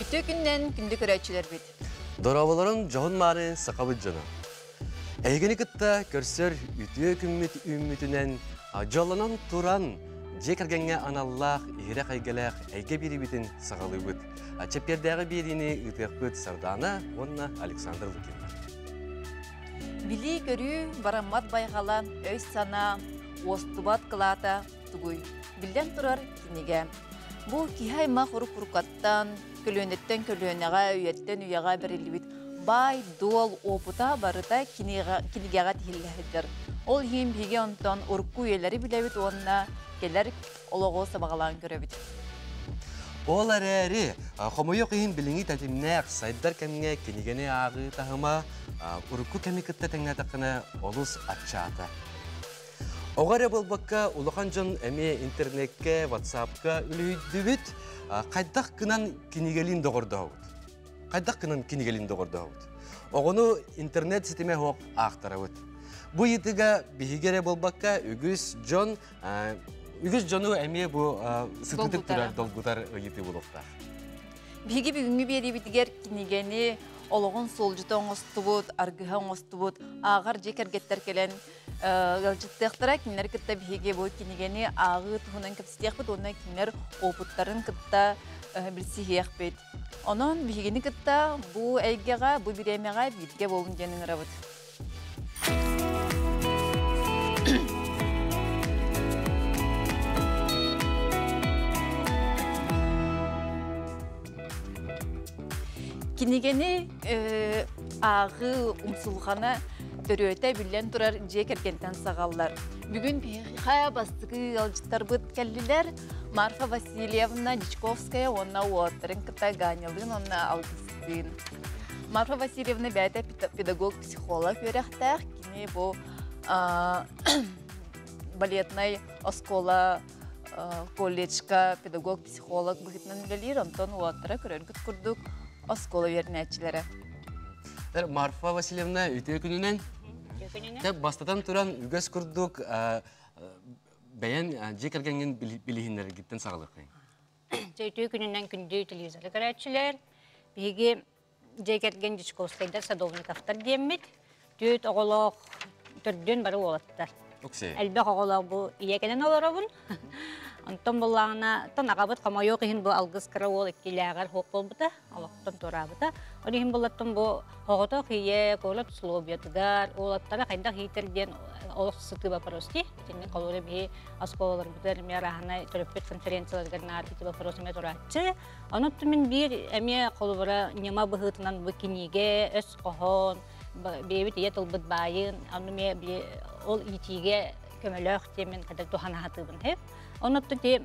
Үтүө күннэн күндү көрөөччүлэрбит. Дорооболорун дьоһун мааны сахабыт дьоно. Эһигини кытта көрсөр үтүө күммүт үүммүтүнэн дьоллонон туран дьиэ кэргэҥҥэ аналлаах иһирэх эйгэлээх эйгэ биэриибитин саҕалыыбыт. Чэппиэрдээҕи биэриини ыытыахпыт Сардаана уонна Александр Лукиннар. Билии-көрүү, бараммат байҕала, өй-санаа, уостубат кылаата тугуй? Биллэн турар, кинигэ. Бу киһи аймах урук-уруккаттан, көлүөнэттэн көлүөнэҕэ, үйэттэн үйэҕэ бэриллибит баай-дуол уопута барыта кинигэҕэ тиһиллэ сылдьар. Ол иһин биһиги онтон урукку үйэлэри билэбит уонна кэлэр олоҕу сабаҕалаан көрөбүт. Ол эрээри, хомойуох иһин билиҥҥи тэтимнээх сайдар кэмҥэ кинигэни ааҕыы таһыма урукку кэми кытта тэҥнээтэххинэ олус аччаата. Оҕо эрэ буолбакка, улахан дьон эмиэ интернеккэ, ватсапка үлүһүйдүбүт. Хайдах гынан кинигэлиин доҕордоһобут? Хайдах гынан кинигэлиин доҕордоһобут? Оҕону интернет ситимэ суох аахтарабыт. Бу ыйытыга биһиги эрэ буолбакка, үгүс дьон үгүс дьону эмиэ бу сытыытык турар долгутар ыйытыы буолуохтаах. Биһиги бүгүҥҥү биэриибитигэр кинигэни олоҕун суолдьута оҥостубут, аргыһа оҥостубут ааҕар дьиэ кэргэттэр кэлэн ыалдьыттыахтара. Кинилэр кытта биһиги бу кинигэни ааҕыы туһунан кэпсэтиэхпит уонна кинилэр опыттарын кытта билсиһиэхпит. Онон биһигини кытта бу эйгэҕэ, бу бириэмэҕэ бииргэ буолун диэн ыҥырабыт. Кинигэни ааҕыы умсулҕана төрүөтэ биллэн турар дьиэ кэргэнтэн саҕаллар. Бүгүн биһиэхэ бастакы ыалдьыттарбыт кэллилэр. Марфа Васильевна Дьячковская уонна уолаттарын кытта Ганялыын уонна Алгыстыын. Марфа Васильевна бэйэтэ педагог-психолог үөрэхтээх. Кини бу балетнай оскуола колледжка педагог-психолог быһыытынан үлэлиир. Онтон уолаттара көрөргүт курдук оскуола үөрэнээччилэрэ. Марфа Васильевна, үтүө күнүнэн. Бастатан туран, үгэс курдук бэйэн дьиэ кэргэҥҥин билиһиннэрэргиттэн саҕалыаххайын. Үтүө күнүнэн күндү телевизоры көрөөччүлэр. Биһиги дьиэ кэргэн Дьячковскайдар Садовниковтар диэммит. Түөрт оҕолоох төрдүөн бары уолаттар. Элбэх оҕолоох бу ийэ кэлэн олоробун. Онтон буллаҕына, тон аҕабыт хомойуох иһин бу алгыс кыра уол иккилээҕэр суох буолбута, олохтон туораабыта. Ол иһин буллаттан бу оҕотох ийэ куорат условиятыгар уолаттара хайдах иитэр диэн олох сытыы вопрос дии. Итинник холобура биһи оскуолаларбытыгар эмиэ арааһынай төрөппүт конференцияларыгар наар ити вопрос эмиэ турааччы. Онон мин биир эмиэ холобура ньыма быһыытынан бу кинигэ, өс хоһоон, бэйэбит ийэ тылбыт баайын, ону эмиэ били ол иитиигэ көмөлөөх диэммин хата туһана сатыыбын хэп. Онон ти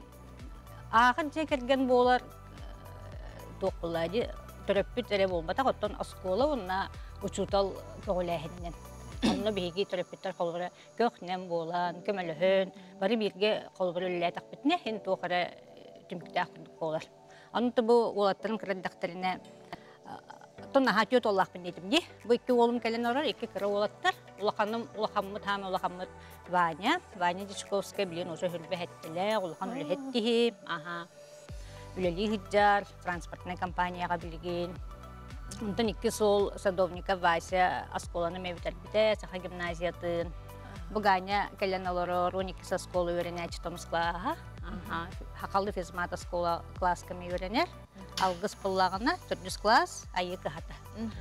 ааҕар дьиэ кэргэн буолар туох буолла дии төрөппүт эрэ буолбатах, оттон оскуола уонна учуутал көҕүлээһининэн. Онно биһиги төрөппүттэр холобура көх-нэм буолан, көмөлөһөн, бары бииргэ холобура үлэлээтэхпитинэ, иһин туох эрэ түмүктээх курдук буолар. Ону бу уолаттарым кырдахтарына тон наһаа түөрт уоллаахпын диэтим дии. Бу икки уолум кэлэн олорор, икки кыра уолаттар. Улаханым, улахаммыт, хаама улахаммыт Ваня. Ваня Дьячковская билигин уже хүрбэ хэттэлээх, улахан үлэһит киһи. Аха. Үлэлии сылдьар, транспортнай компанияҕа билигин. Онтон икки суол Садовников Вася оскуоланы эмиэ бүтэрбитэ, Саха гимназиятын. Бу Ганя кэлэн олорор, 12 оскуола үөрэнээччи томус кылааһа. Хахалы физмат оскуола класска эмиэ үөрэнэр. Алгыс буллаҕына төрдүс класс айыы кыһата.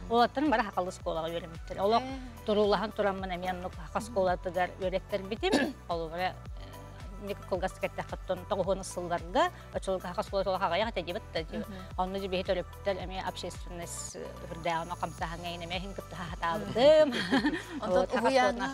Уолаттарым бары хахалы оскуолаҕа үөрэммиттэр. Олох туруулаһан тураммын эмиэ оннук хаха оскуолатыгар үөрэттэрбитим. Холобура кылгастык эттэххэ тоҕуһуон сылларга оччолорго хаха оскуолата аҕыйах этэ диэбит да онно биһи төрөппүттэр эмиэ общественность үрдээҕин хамсааһыҥҥа эмиэ иһин кытта хатаабытым. Онтон уһуйааҥҥа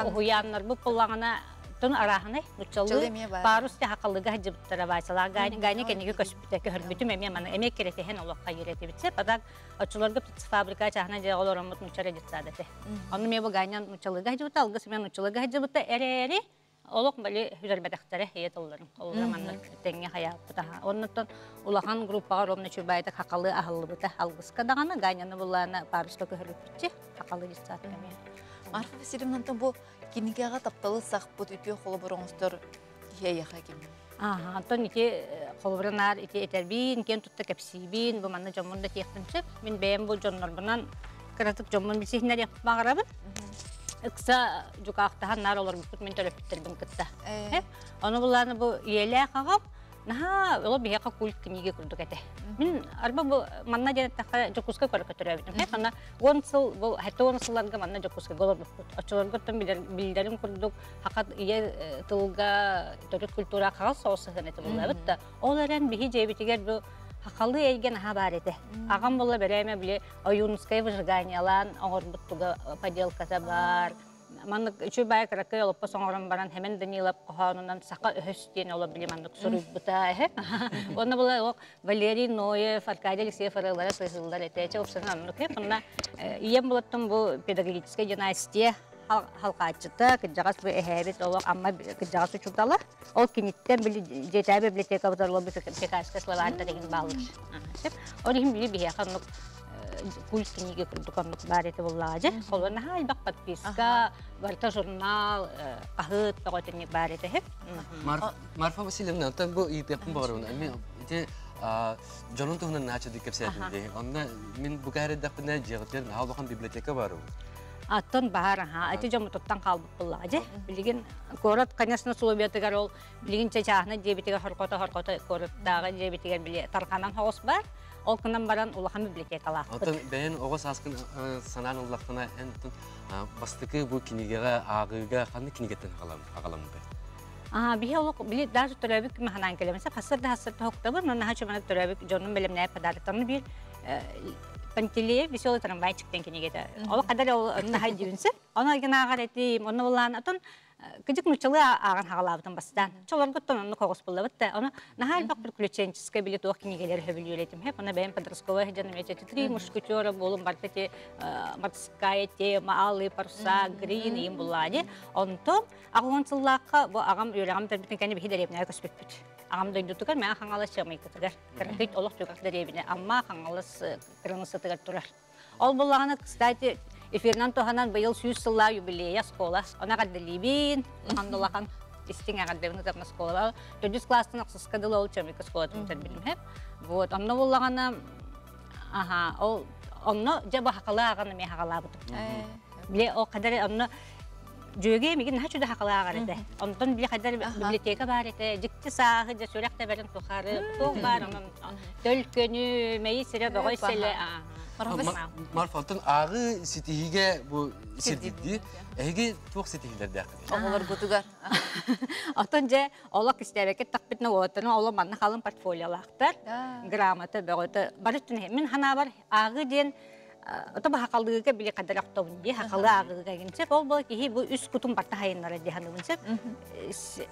уһуйааннарбыт буллаҕына тон арааһынай нуччалыы парус хахалыга сылдьыбыттара Васялаах Ганя кэнниги көспүтэ көһөрбүтүм эмиэ маны эмиэ кирэтиһэн олоххо иирэтибит сеп а так оччолорго фабрика чааһына дьиэҕэ олороммут нучча детсад этэ онно эмиэ бу Ганя нуччалыыга сылдьыбыта алгыс эмиэ нуччалыыга сылдьыбыта эрээри олох бали сүтэрбэтэхтэрэ ийэ тылларын ол манна тэҥҥэ хайааппыт аха оннуттан улахан группаҕа ровно чубайдык хахалы аһыллыбыта алгыска даҕаны Ганяны буллаана паруска көһөрүппүтчи хахалы детсадка эмиэ Марфа Васильевна бу кинигэҕэ тапталы сахпыт үтүө холобур оҥостор киһи эйиэхэ ким? Аха, онтон ити холобура ити этэрбиин, киэн тутта кэпсиибин, бу манна дьоммун да тиэхпин сөп. Мин бэйэм бу дьоннорбунан кыратык дьоммун билсиһиннэриэх баҕарабын. Ыкса дьукаахтаһан наар олорбуппут мин төрөппүттэрбин кытта. Ону булааны бу ийэлээх аҕам наһаа оло биһиэхэ культ книги курдук этэ. Мин арба бу манна диэн эттэххэ Дьокуускай куоракка төрөөбүтүм. Манна 10 сыл бу 70 сылларга манна Дьокуускайга олорбуппут. Оччолорго билдэрим курдук хакат ийэ тылга төрүт культура хаҕас соҕус сыһыан этэ буллабыт да. Ол эрэн биһи дьиэбитигэр бу хахалы эйгэ наһаа баар этэ. Аҕам була бэрээме били Ойуунускай выжиганиялаан оҥорбут туга поделката бар. Маннык үчүгэй баай кыракый олоппос оҥорон баран Хэмэн Данилов хоһоонунан саха өһөс диэн оло били маннык суруйбута эһэ. Онно була Валерий Ноев, Аркадий Алексеев ырыалара сыһыллар этэ. Чэ упсанан оннук онно ийэм булаттан бу педагогическая династия халҕааччыта, кырдьаҕас бу эһээбит олох Амма кырдьаҕас учуутала. Ол киниттэн били дьиэтээби библиотекабытыгар олорбут пекарская словарьдар деген бааллар. Ол иһин били биһиэхэ оннук культ книги курдук оннук баар этэ буоллаҕа дьэ. Холобур наһаа элбэх подписка, барыта журнал, хаһыат тоҕо баар этэ. Марфа Васильевна, оттон бу ыйытыахпын баҕарабын. Эми ити дьонун туһунан наача кэпсээтим дии. Онно мин бу кээрдэхпинэ дьиэҕитигэр наһаа улахан библиотека бар. Аттон баһар, аха, ити дьоммутуттан хаалбыт буоллаҕа дьэ. Билигин куорат, конечно, условиятыгар ол билигин чачааһына дьиэбитигэр хорҕото-хорҕото куораттааҕы дьиэбитигэр били тарханан хоҕус бар. Ол гынан баран улахан библиотекалаахпыт. Оттон бэйэн оҕо сааскын санаан ыллаххына, эн бастакы бу кинигэҕэ ааҕыыга ханнык кинигеттен аҕаламмытай? Биһи олох били даже төрөөбүт күмэ ханаан кэлэмсэ хассыр да хассыр тоһуктабын, но наһаа чуманак төрөөбүт дьонум бэлэмнээп подароктарны биир Пантелеев «Веселый трамвайчик» кинигете. Ол кадар ол наһай дьүнсэ. Оны гынааҕар этим, оны булаан отон кыдьык нуччалыы ааҕан хаҕалаабытым бастаан. Чолоргуттан онну коҕус буллабыт да. Оны наһаа элбэх приключенческай били туох кинигэлер хөбүлүөлэтим. Хеп, оны бэйэм подростковая дьаным эти «Три мушкетера» болум барта ти морская тема, алые паруса, грин им буллади. Онтон аҕуон сыллаахха бу аҕам үөрэҕим төрбүтүн кэннэ биһи дэриэбинэҕэ көспүппүт. Аҕам дойдутугар мээ Хаҥалас Чыамайкытыгар. Кыракый олох түгэх дэриэбинэ Амма Хаҥалас кырыҥысытыгар турар. Ол буллаҕына, кстати, эфирынан туһанан быйыл 100 сыллаах юбилея школа. Она эҕэрдэлиибин, улахан улахан истиҥ эҕэрдэбин ытарна школа. Төрдүс класстан ахсыска дылы ол Чыамайка школатын бүтэрбитим. Вот, онно буллаҕына, аха, ол онно дьэ бу хахалы ааҕан эмиэ хаҕалаабытым. Биле ол қадар онно дьүөгэ мигин наһаа чудо хахалааҕар этэ. Онтон били хайдар библиотека баар этэ. Дьикти сааһы дьэ сүрэх тэбэрин тухары туох баар онон төлкөнү мэйи сире доҕой селе. Марфа, оттон ааҕы ситиһиигэ бу сирдирдии. Эһиги туох ситиһиилэрдээххит? Оҕолоргутугар. Оттон дьэ олох кистээбэккэ тахпытына уолаттарын оло манна халын портфолиолаахтар. Грамота бөҕөтө бары түнэ. Мин ханаабар ааҕы диэн ото баһакалыыга били кадар охтобун дии хахалы ааҕыыга гинсеп ол бол киһи бу үс кутун барта хайыннара дии ханыбын сеп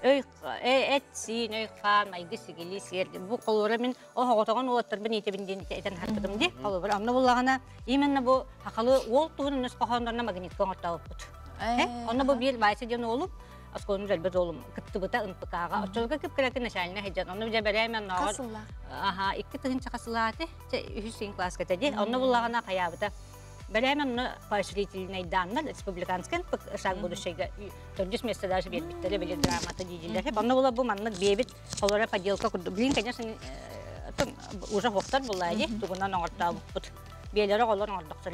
өй эт сиин өй хаан майгы сигили сиэр бу холура мин оһоҕотоҕон уолаттарбын иитэбин диэн этэн харбытым дии холобур онно буллаҕына именно бу хахалы уол туһун өс хоһооннорно магнитка оҥортообуппут онно бу биир Вася диэн уолум оскуоланы дэлбэт уолум кыттыбыта НПК-ҕа оччолорго кып-кыракы начальнай сылдьан онно дьэ бэрээмен ноҕор аха 2000 хасылааты үһүс син класска тэди онно буллаҕына хайаабыта бэрээмен онно поощрительнайдааннар республиканский шаг будущийга төрдүс место даже биэрбиттэрэ били грамота диидилэр онно була бу маннык биэбит холоро поделка курдук блин, конечно, уже хохтар буллаа ди тугунан оҥортообуппут биэлэри оҕолор оҥордохтор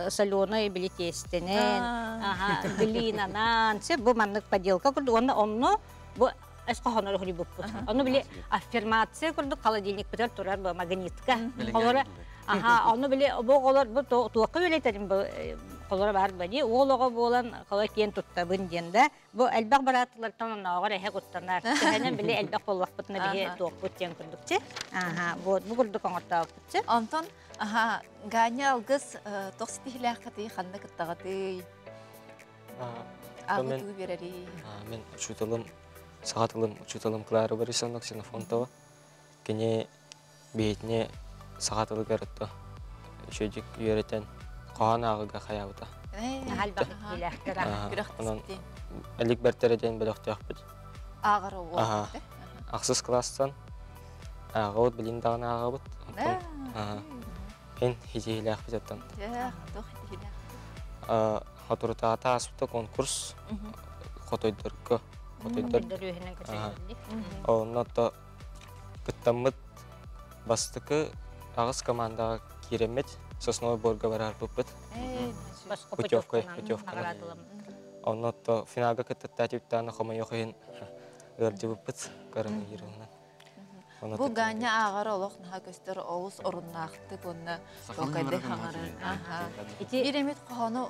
соленой били тиэстэнэн, аха, глинанан се бу маннык поделка курдук онно онно бу эс хохонор хулибуппут онно били аффирмация курдук холодильникпытыгар турар бу магнитка холоро аха онно били бу оҕолор бу туохха үлэтерим бу холоро бар ба ди уол оҕо буолан холо киэн туттабын диэн да бу элбэх бараатылартан оннооҕор эһэ куттанар төһөнөн били элбэх буоллахпытына биһи туохпут диэн курдукчы аха вот бу курдук оҥортооппутчу. Онтон аха Ганя Алгыс туох ситиһилээххитий, ханна кыттаҕытый? Ааҕы тугу биэрэрий? Мин учууталым, саха тылым учууталым Клара Борисовна Ксенофонтова. Кини биһитини саха тылыгар отто үчүгэйдик үөрэтэн хоһоон ааҕыга хайаабыта. Онон элик бэртэрэ диэн бөлөхтөөхпүт. Ааҕар оҕо. Ахсыс класстан ааҕабыт, билин даҕаны ааҕабыт. Онтон эн хитиһилээхпит оттон. Туох хитиһилээх? Хотурутаата ааспыта конкурс хотойдорго. Хотойдор. Онно то кыттаммыт бастакы аҕыс командаҕа киирэммит Сосновый Борга бараарбыппыт. Путевка, путевка. Онно то финалга кыттаттаатыбыттааны хомойуох иһин ыалдьыбыппыт коронавируһунан. Бу Ганя ааҕар олох наһаа көстөр олус оруннаахтык уонна толкайдык хаҥарар. Ити биир эмит хоһоону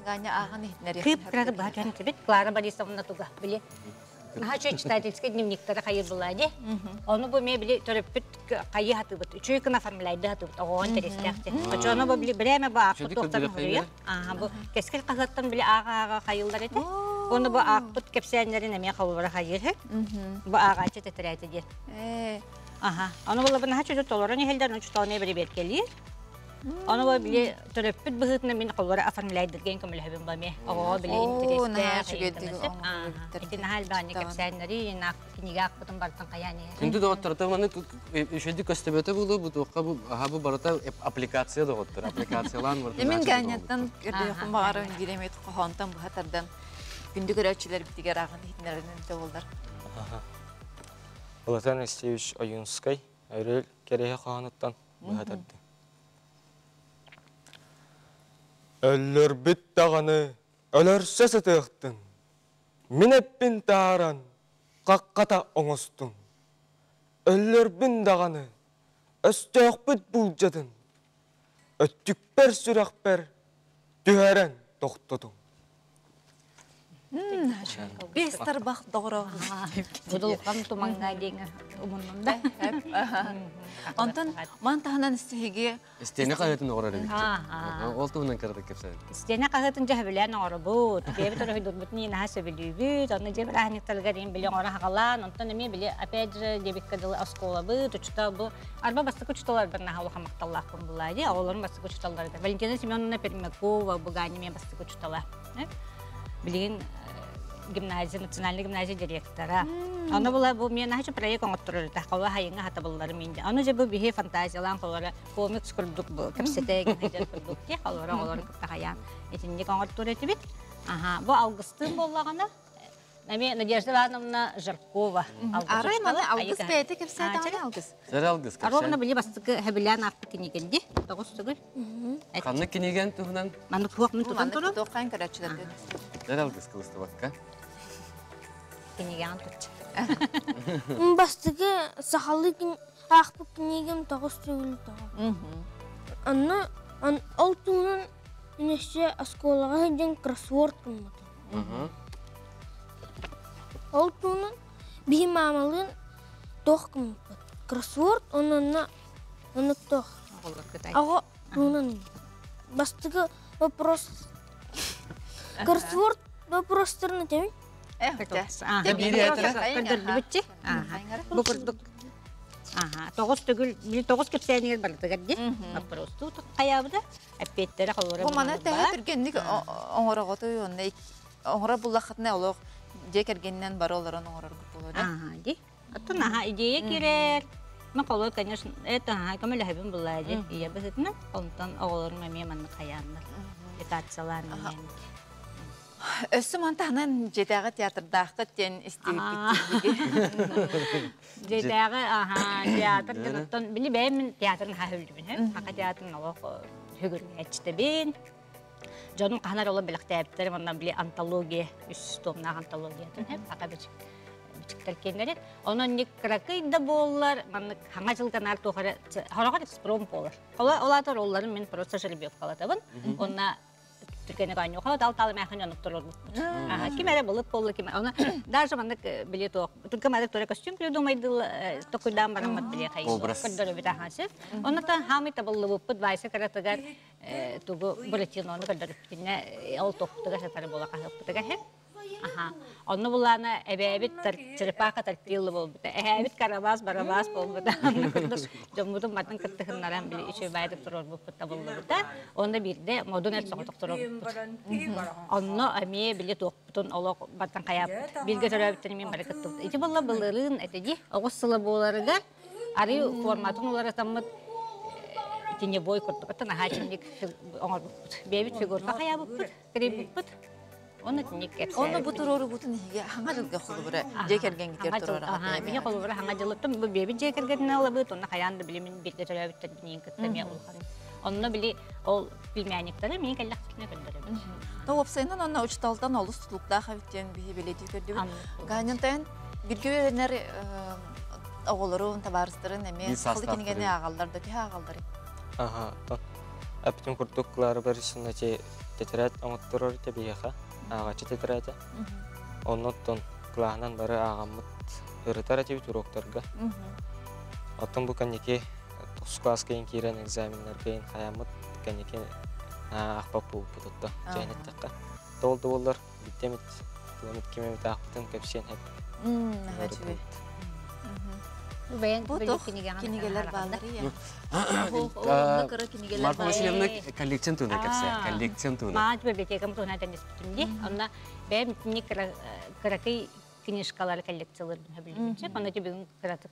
Ганя ааҕан иһитинэр. Кыып-кыраты быһа түһэн Клара Борисовна туга били наһаа үчүгэй читательскай дневниктары хайыр была ди. Ону бу ме били төрөппүт хайы хатыбыт. Үчүгэй кына оформляйды хатыбыт. Оҕоон тэристээх. Очоно бу били бирэме бу аахпыт туохтан хоруйа. Аа бу кэскил хаһыаттан били ааҕа-ааҕа хайыллар этэ. Оны бу аахпыт кэпсээннэрин эмиэ холобура хайыыр. Бу ааҕааччы тэтэрээти диэн. Аха. Ону булабын наһаа чөчө толорон иһэллэр, ону чутоонай бэрэбиэркэлиир. Ону бу били төрөппүт быһыытынан мин холобура оформляйдырген көмөлөһөбүн бу эмиэ. Оҕоҕо били интэриэстээх, Ити наһаа элбэҕи кэпсээннэри, кинигэ аахпытын барытын хайаан иһэр. Күндү доҕоттор, маны үчүгэйдик көстөбөтө буолуо, бу туохха бу аха бу барыта аппликация доҕоттор, аппликациялаан барыта. Мин Ганяттан көрдүөхүм баҕарым биир эмит хоһоонтон быһа тардан күндү көрөөччүлэрбитигэр ааҕан иһитиннэринэн буоллар. Платон Алексеевич Ойуунскай Өрүөл кэриэһэ хоһоонуттан быһа тардыы. Өллөрбүт даҕаны өлөрсө сытыахтын, мин эппин тааран хаххата оҥостуҥ. Өллөрбүн даҕаны өстөөхпүт булдьатын, өттүкпэр сүрэхпэр түһэрэн тохтотуҥ. Бес тарбах доҕоро. Будулҕан тумаҥҥа диэҥ умуннум да. Онтон ман таһынан истиһиги Истиэнэ хаһыатын оҕорор эбит. Ол туһунан кыратык кэпсээн. Истиэнэ хаһыатын дьэ сөбүлээн оҥоробут. Бэйэбит өрөһүйдурбут наһаа сөбүлүүбүт. Онно дьэ бырааһынньыктарыгар иин били оҥоро хаҕалаан, онтон эмиэ били опять же диэбиккэ дылы оскуолабыт, учуутал бу арба бастакы учууталларбар наһаа улахан махталлаахпын буллаа дии. Оҕолорум бастакы учууталларыгар. Валентина Семеновна Пермякова Бугани эмиэ бастакы учуутала. Билигин гимназия, национальная гимназия директора. Ону була бу мен наһаа проект оҥотторор этэ. Хола хайыҥа хатабылларым инде. Ону же бу биһи фантазиялаан холора комикс курдук бу кэпсэтэ гинэдэр курдук ди холора оҕолору кытта хайаан итинник оҥоттуур этибит. Аха, бу алгыстыын буоллаҕына Эми Надежда Ивановна Жаркова. Арай маны алгыс бэйэтэ кэпсээтэҕинэ алгыс. Сэр алгыс кэпсээн. Ровно били бастакы хэбилээн аахпыт кинигэнди. Тоҕус төгүл. Ханнык кинигэн туһунан? Маннык туох мин тутан турун. Туоххан көрөөччүлэргэ. Сэр алгыс кылыстыбакка. Кинигэҕин тутча. Бастакы сахалыы аахпыт кинигим тоҕус төгүл тоҕо. Онно ол туһунан өссө оскуолаҕа сылдьан кроссворд гыммытым. Ол туһунан биһи маамалыын туох гыммыппыт. Кроссворд онно оннук туох. Аҕа туһунан бастакы вопрос кроссворд вопростарын этэбин. Көрдөрдүбүтчи. Бу курдук тоҕус төгүл били тоҕус кэпсээнигэр барытыгар ди вопростуу хайаабыта эппиэттэрэ холобура Бу маны тэһэ түргэнник оҥороҕотуй уонна оҥорор буллаххытына олох дьиэ кэргэнинэн бары олорон оҥороргут буолуо да? Ди. Оттон аха идея киирэр. Мен холобур, конечно, это аха көмөлөһөбүн буллаа ди. Ийэ быһыытынан, онтон оҕолорум эмиэ маннык хайааннар. Этациялаан Өссө мантаһынан дьиэтээҕи театрдааххыт диэн истибиппит Дьиэтээҕи аха театр диэн били бэйэм мин театрын хаһа үлдүбүн Хака театрын олох хүгүргээччитэбин. Дьонум хаһан эрэ олох бэлэхтээбиттэр манна били антология үс томнаах антологиятын хака бичиктэр киэннэри. Онон ник кыракый да буоллар маннык хаҥа жылганаар туох эрэ хороҕор экспром буолар. Ол аатар олларын мин просто жеребьевкалатабын. Онна түргэнник оонньуохха тал-тал эмээхин оннуктар олорбуппут. Ким эрэ былыт буолла, ким оны даже маннык били туох түргэн маннык тура костюм придумайдыл токуйдаан бараммат били хайы көрдөрөбүт ахан сөп. Онно та хаамый табыллыбыппыт Вайса каратыгар тугу Буратинону көрдөрүппүтүнэ ол тохтуга сатары буола хаһыппытыгар хеп. Аха. Онно булаана эбээбит черепаха тартилла буолбута. Эһээбит карабас барабас буолбута. Онно курдук дьоммутун батын кыттыһыннаран били үчүгэй баайдык туруорбуппут табыллыбыта. Онно биирдэ модун эр соҕотох туруорбуппут. Онно эмиэ били туохпутун олох бартан хайааппыт. Бииргэ төрөөбүттэр эмиэ бары кыттыбыт. Ити буолла былырыын этэ дии. Оҕус сыла буоларыгар арыы форматын уларытаммыт теневой курдук. Оттон наһаа чинник оҥорбуппут. Бэйэбит фигурка хайаабыппыт, кырыйбыппыт. Оны тинник кепсэ. Оны бу туруору бутун иһиге хаңа жылга холубура же кергенгитер туруора. Мини холубура хаңа жылыттым бу беби же кергенин алабыт, онна хаян да билимин бирде төрөбүттер бинин кытта ме улхан. Онно били ол племянниктары мин келлэхтикне көрдөрөбүт. То опсайнан онна учталтан олус тутулуктаах эбиттен биһи билети көрдүбүт. Ганянтан бирге беренер оҕолорун, табаарыстарын эме халы кинигени агаллар да тиһэ агаллар. Аха, Әптін курдук Клара Борисовна те тетрадь оҥотторор тебиэхэ, ааҕаччы тетрадь. Оннуттан кылааһынан бары ааҕаммыт ырытар этибит уроктарга. Оттон бу кэнники тохсус класска киирэн экзаменнарга хаяммыт кэнники аахпап буолбут отто дьээн эттэххэ. Тоол да буоллар биттэмит туомит кимэмит аахпытын кэпсиэн хэп. Наһаа Бэйэн Бу били тох кинигэҕин кинигэлэр аһараханда. бааллар иә. Ол кыра кинигэлэр Марфа бааллар. Васильевна коллекцион туна кепсе, коллекцион туна. Маат библиотекам туна тенеспитим ди. Онна бэйэм итинник кыракый книжкалары коллекцияларбын хөбүлүбүнчэ. Онна ти бүгүн кыратык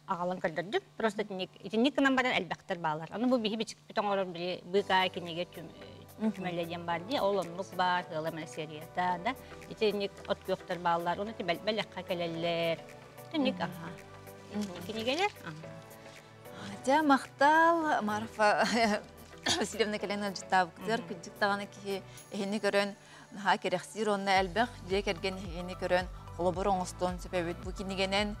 агалан көрдөрдүм. Просто итинник итинник кынан баран элбэхтер баалар. Аны бу биһи бичик оҥорор били быка киниге түмэле диэн бар ди. Ол оннук бар, ыала мене серията да. Итинник от күөхтер баалар. Оны ти бэл-бэлэххэ кэлэллэр. Итинник аха. Итинник кинигэлер. Жа мактал Марфа Васильевна кэлэн ылдьыттаабыктар кыдьык даҕаны киһи эһини көрөн наһаа кэрэхсиир онно элбэх дьиэ кэргэн эһигини көрөн холобур оҥостуон сөпөбүт бу кинигэнэн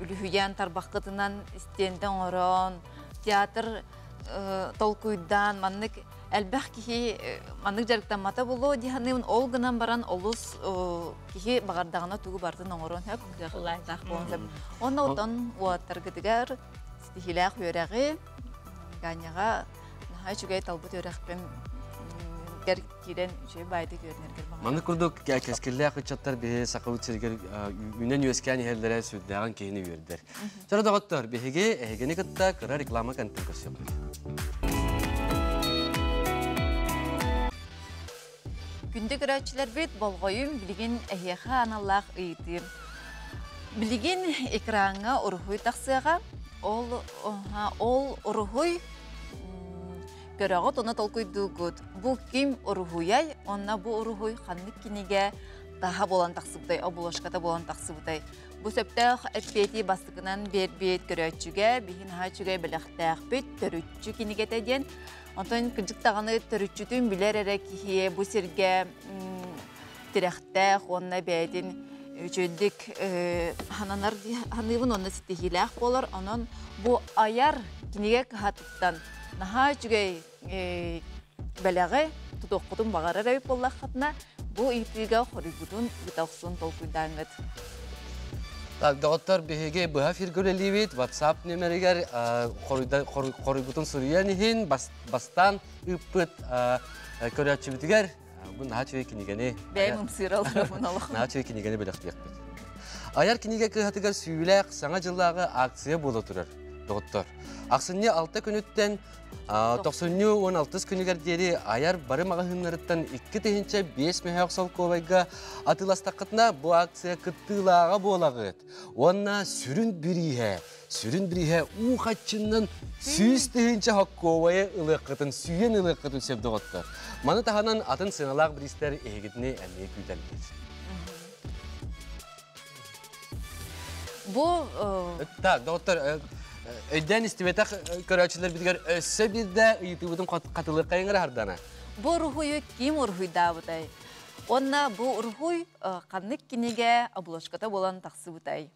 үлүһүйэн тарбахкытынан истиэнтэ оҥорон театр толкуйдаан маннык элбэх киһи маннык дьарыктаммата буолуо диһаныыбын ол гынан баран олус киһи баҕардаҕына тугу бартын оҥоруон сөп кыахтаах буолуон сөп онно отон уоттаргытыгар ситиһиилээх үөрэҕи Ганяҕа наһаа үчүгэй талбыт үөрэхпин гэр киирэн үчүгэй баайдык үөрэнэргэр баҕарабын. Маны курдук кэскиллээх ыччаттар биһи сахабыт сиригэр үүнэн үөскээн иһэллэрэ сүрдээҕин киһини үөрдэр. Чөрө доҕоттор, биһиги эһигини кытта кыра реклама кэнтин көрсүөхпүт. Күндү көрөөччүлэрбит болҕойум билигин эһиэхэ аналлаах ыйытыы. Билигин экраҥҥа уруһуй тахсыаҕа. Ол ол уруһуй көрөҕүт, ону толкуйдуугут. Бу ким уруһуйай, онно бу уруһуй ханнык кинигэ таһа буолан тахсыбытай, обложката буолан тахсыбытай. Бу сөптөөх эппиэти бастакынан биэрбит көрөөччүгэ биһи наһаа үчүгэй бэлэхтээхпит төрүччү кинигэтэ диэн. Онтон кырдьык даҕаны төрүччүтүн билэр эрэ киһи бу сиргэ тирэхтээх уонна бэйэтин үчүгэйдик хананар ханыыбын уонна ситиһиилээх буолар. Онон бу айар кинигэ кыһатыттан наһаа үчүгэй бэлэҕи тутуохпутун баҕарар эбит буоллаххытына, бу ыйытыыга хоруйгутун ыыта охсун толкуйдааҥҥыт. Так, доҕоттор, биһиги быһа эфиргэ үлэлиибит. WhatsApp нүөмэригэр хоруйгутун суруйан иһин бастаан ыыппыт көрөөччүбүтүгэр бу наһаа үчүгэй кинигэни Бэйэм ымсыыра олоробун олох. Наһаа үчүгэй кинигэни бэлэхтиэхпит. Айар кинигэ кыһатыгар сүүлээх саҥа дьыллааҕы акция буола турар, доҕоттор. Ахсынньы 6 күнүттэн тохсунньу 16 күнүгэр диэри айар бары маҕаһыыннарыттан 2005 мөһөөх солкуобайга атыыластаххытына бу акция кыттыылааҕа буолаҕыт. Уонна сүрүн бирииһэ, сүрүн бирииһэ уу хаччыннан 100 000 хоккуобайы ылыаххытын, сүүйэн ылыаххытын сөп доҕоттор. Маны таһынан атын сыаналаах бириистэр эһигитини эмиэ күүтэллэр. Бу Так, доҕоттор, өйдөөн истибэтэх көрөөччүлэрбитигэр өссө биирдэ ыйытыыбытын хатылыаххайыҥ хардана. Бу уруһуйу ким уруһуйдаабытай? Онна бу уруһуй ханнык кинигэ обложката буолан тахсыбытай?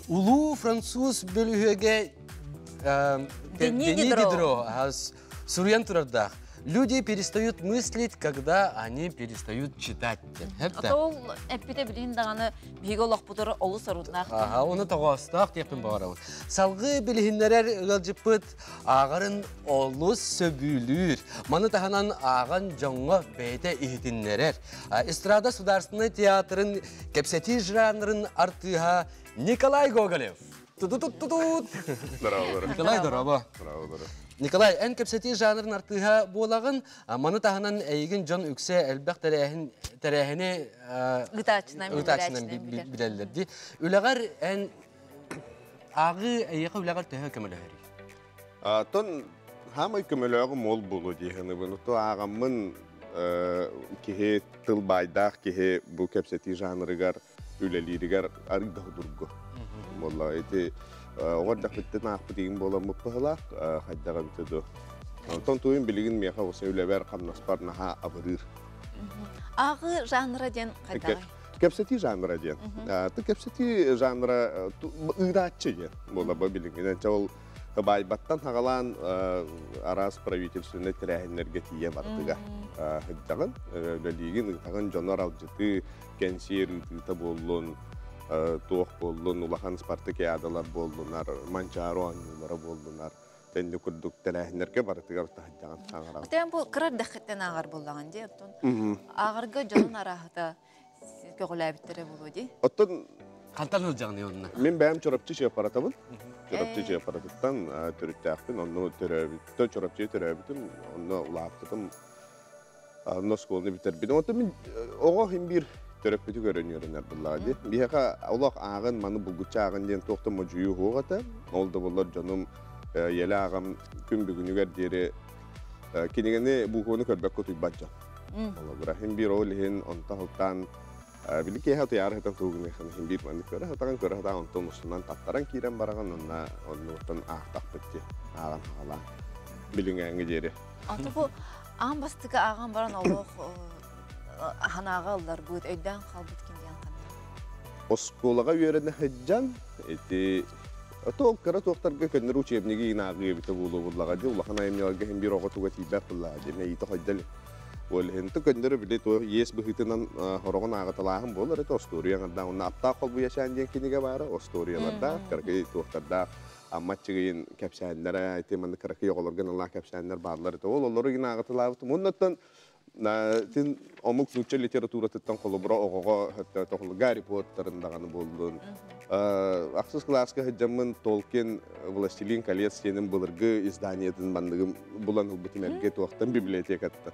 Улуу француз бөлүһүөгэ Дени Дени Дидро. Дидро суруйан турардаах. Люди перестают мыслить, когда они перестают читать. Ата ол эппите билин даҕаны биһиги олохпутугар олус оруннаах. Аха, оны тоҕоостоох диэхпин баҕарабын. Салгыы билиһиннэрэр ыалдьыппыт ааҕарын олус сөбүлүүр. Маны таһынан ааҕан дьоҥҥо бэйэтэ иһитиннэрэр. Эстрада Государственнай театрын кэпсэтии жанрын артыыһа Николай Гоголев. Ту-ту-ту-ту-тут. Здорово, Николай, здорово. здорово, здорово. Николай, эн кэпсэтии жанрын артыыһа буолаҕын, маны таһынан эйигин дьон үксэ элбэх тэрээһин тэрээһини Ыытааччынан ыытааччынан билэр. билэллэр дии. Үлэҕэр эн ааҕыы эйиэхэ үлэҕэр төһө көмөлөһөрүй? Тон Хамай көмөлөөгү мол болу диэхини то ағаммын киһи тыл байдаах киһи бу кэпсэтии жанрыгар үлэлииригэр арыйда худургу. Болла ити оҕор дакыттын аахпытыгын буолан буппаһылаах хайдаҕа бүтөдү. Онтон туйун билигин миэхэ оса үлэбэр хамнаспар наһаа абырыыр. Ааҕыы жанра диэн хайдаҕай? Кэпсэтии жанра диэн. Ты кэпсэтии жанра ыырааччы диэн буола бу билигин. Ол байбаттан хагалаан араас правительственный тэрээһиннэргэ тиийэ бардыга. Хыддагын, үлэлиигин, ыытагын дьонор алжыты, кэнсиэр ыытыыта буоллун, туох буоллун, улахан спартакиадалар буоллунар, манчаары оонньуулара буоллунар, тэнни курдук тэрээһиннэргэ барытыгар таһыддаган хаҥаран. Тэн бу кырар дэххиттен ааҕар буоллаҕын дии, оттон ааҕарга дьонун арааһыта көҕүлээбиттэрэ буолуо дии. Оттон Хантан ылдьаҕын онна? Мин бэйэм Чурапчы Чыапаратабын. Чурапчы Чыапаратыттан төрүттээхпин, онно төрөөбүттэ, Чурапчы төрөөбүтүм, онно улааппытым, онно оскуоланы бүтэрбитим. Оттон мин оҕо иһин биир төрөппүтү көрөн үөрэнэр буллаҕа дии. Биһиэхэ олох ааҕын, маны булгуччу ааҕын диэн туохта модьуйуу суох этэ. Ол да буоллар дьонум ийэлэ ааҕам күн бүгүнүгэр диэри кинигэни буукуну көрбөккө утуйбат дьон. Олобура иһин биир ол иһин онто халтаан били киэһэ утуйаары сытан тугугун иһин биир маннык көрө сатаҕын, көрө сатаан онтон устунан таттаран киирэн бараҕын, онно оннуттан аахтахпыт дии, ааҕан хаалаан билиҥээҥҥи диэри. Ото бу аан бастакы ааҕан баран олох ханаага ылларбыт, өйдөөн хаалбыт ким диэн ханна? Оскуолаҕа үөрэнэ сылдьан ити то кыра туохтарга көннөр учебниги инааҕыы эбитэ буолуо буллаҕа дии, улахан айымньыларга иһин биир оҕо туга тиийбэт буллаҕа дии, мэйиитэ хойдо Ол иһин көннөрү били то иэс быһыытынан хороҕун ааҕыталааһын буолар это остуоруйа аҥардаах онно аптаах холбуйачаан диэн кинигэ баара остуоруйалардаах кыракый туохтардаах амматчыгыйын кэпсээннэрэ ити маннык кыракый оҕолорго аналлаах кэпсээннэр бааллар это ол олору гин ааҕыталаабытым оннуттан тин омук нуучча литературатыттан холобура оҕоҕо хөттөөтө Гарри Поттерын даҕаны буоллун ахсыс кылааска сылдьаммын Толкин «Властелин колец» диэнин былыргы изданиетын манныгым булан ылбытым эргэ туохтан библиотекаттан.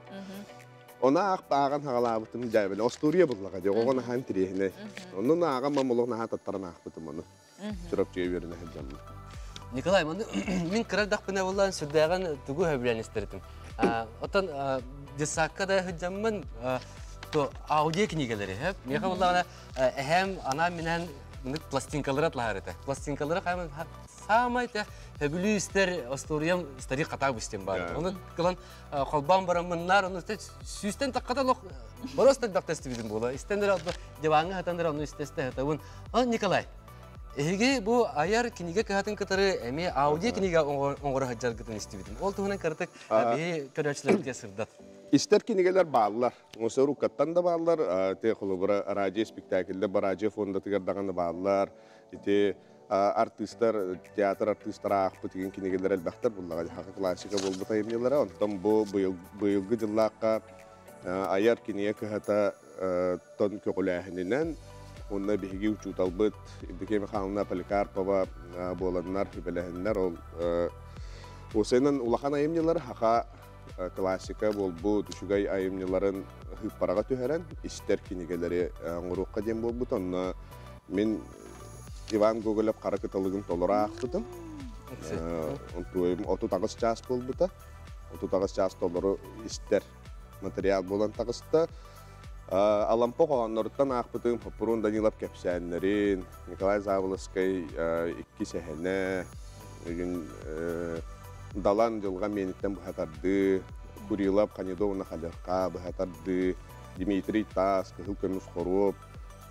Она ах ааҕан хагалаабытым дьээбэлэ остуоруйа буллаҕа дии оҕоҕо наһаа интириэһинэй. Оннун ааҕан мамолох наһаа таттаран аахпытым ону. Чурапчыга үөрэнэ сылдьаммын. Николай, мин кыра эрдэхпинэ буоллаан сүрдээҕин тугу сөбүлээн истэритим. Оттон детсадка да сылдьаммын то аудио кинигэлэри хэп. Миэхэ буоллаҕына эһэм анаан минээн пластинкалары атлаһар этэ. Пластинкалары саамай те хөбүлүү истэр остуоруйам старик хатаа бустем бар. Оны кылан холбаан бараммыннар, оны сүүстэн таққата лох просто бактастыбытым буола. Истендер диванга хатандыр оны истесте хатабын. Николай, эһиги бу айар кинигэ кыһатын кытары эми аудио кинигэ оҥоро сылдьаргытын истибитим. Ол туһунан кырытык биһи көрөөччүлэрбитигэр сырдат. Истэр кинигэлэр бааллар. Оса рукаттан да бааллар, те холобура радио спектакльдер, радио фондатыгар даҕаны бааллар. Ити артыыстар, театр артыыстара аахпыт деген кинигэлэр элбэхтэр буллаҕа хака классика буолбут айымньылара. Онтон бу быйылгы дьыллаахха айар кинигэ кыһата тон көҕүлээһининэн онно биһиги учууталбыт Евдокия Михайловна Поликарпова буоланнар, үбэлэһиннэр ол осенан улахан айымньылар хака классика буолбут үчүгэй айымньыларын хыыппараҕа түһэрэн истэр кинигэлэри оҥоруохха диэн буолбут. Онно мин Иван Гоголев Хара кыталыгын толору аахпытым. Онтуойум 38 чаас буолбута. 38 чаас толору истэр материал буолан таҕыста. Алампа хоһоонноруттан аахпытым Хоппуруун Данилов кэпсээннэрин, Николай Заболоцкай икки сэһэнэ, Далан дьылҕа миэниттэн быһатардыы, Курилов Ханидовна Халерка быһатардыы, Дмитрий Таас, Кыһыл көмүс хоруоп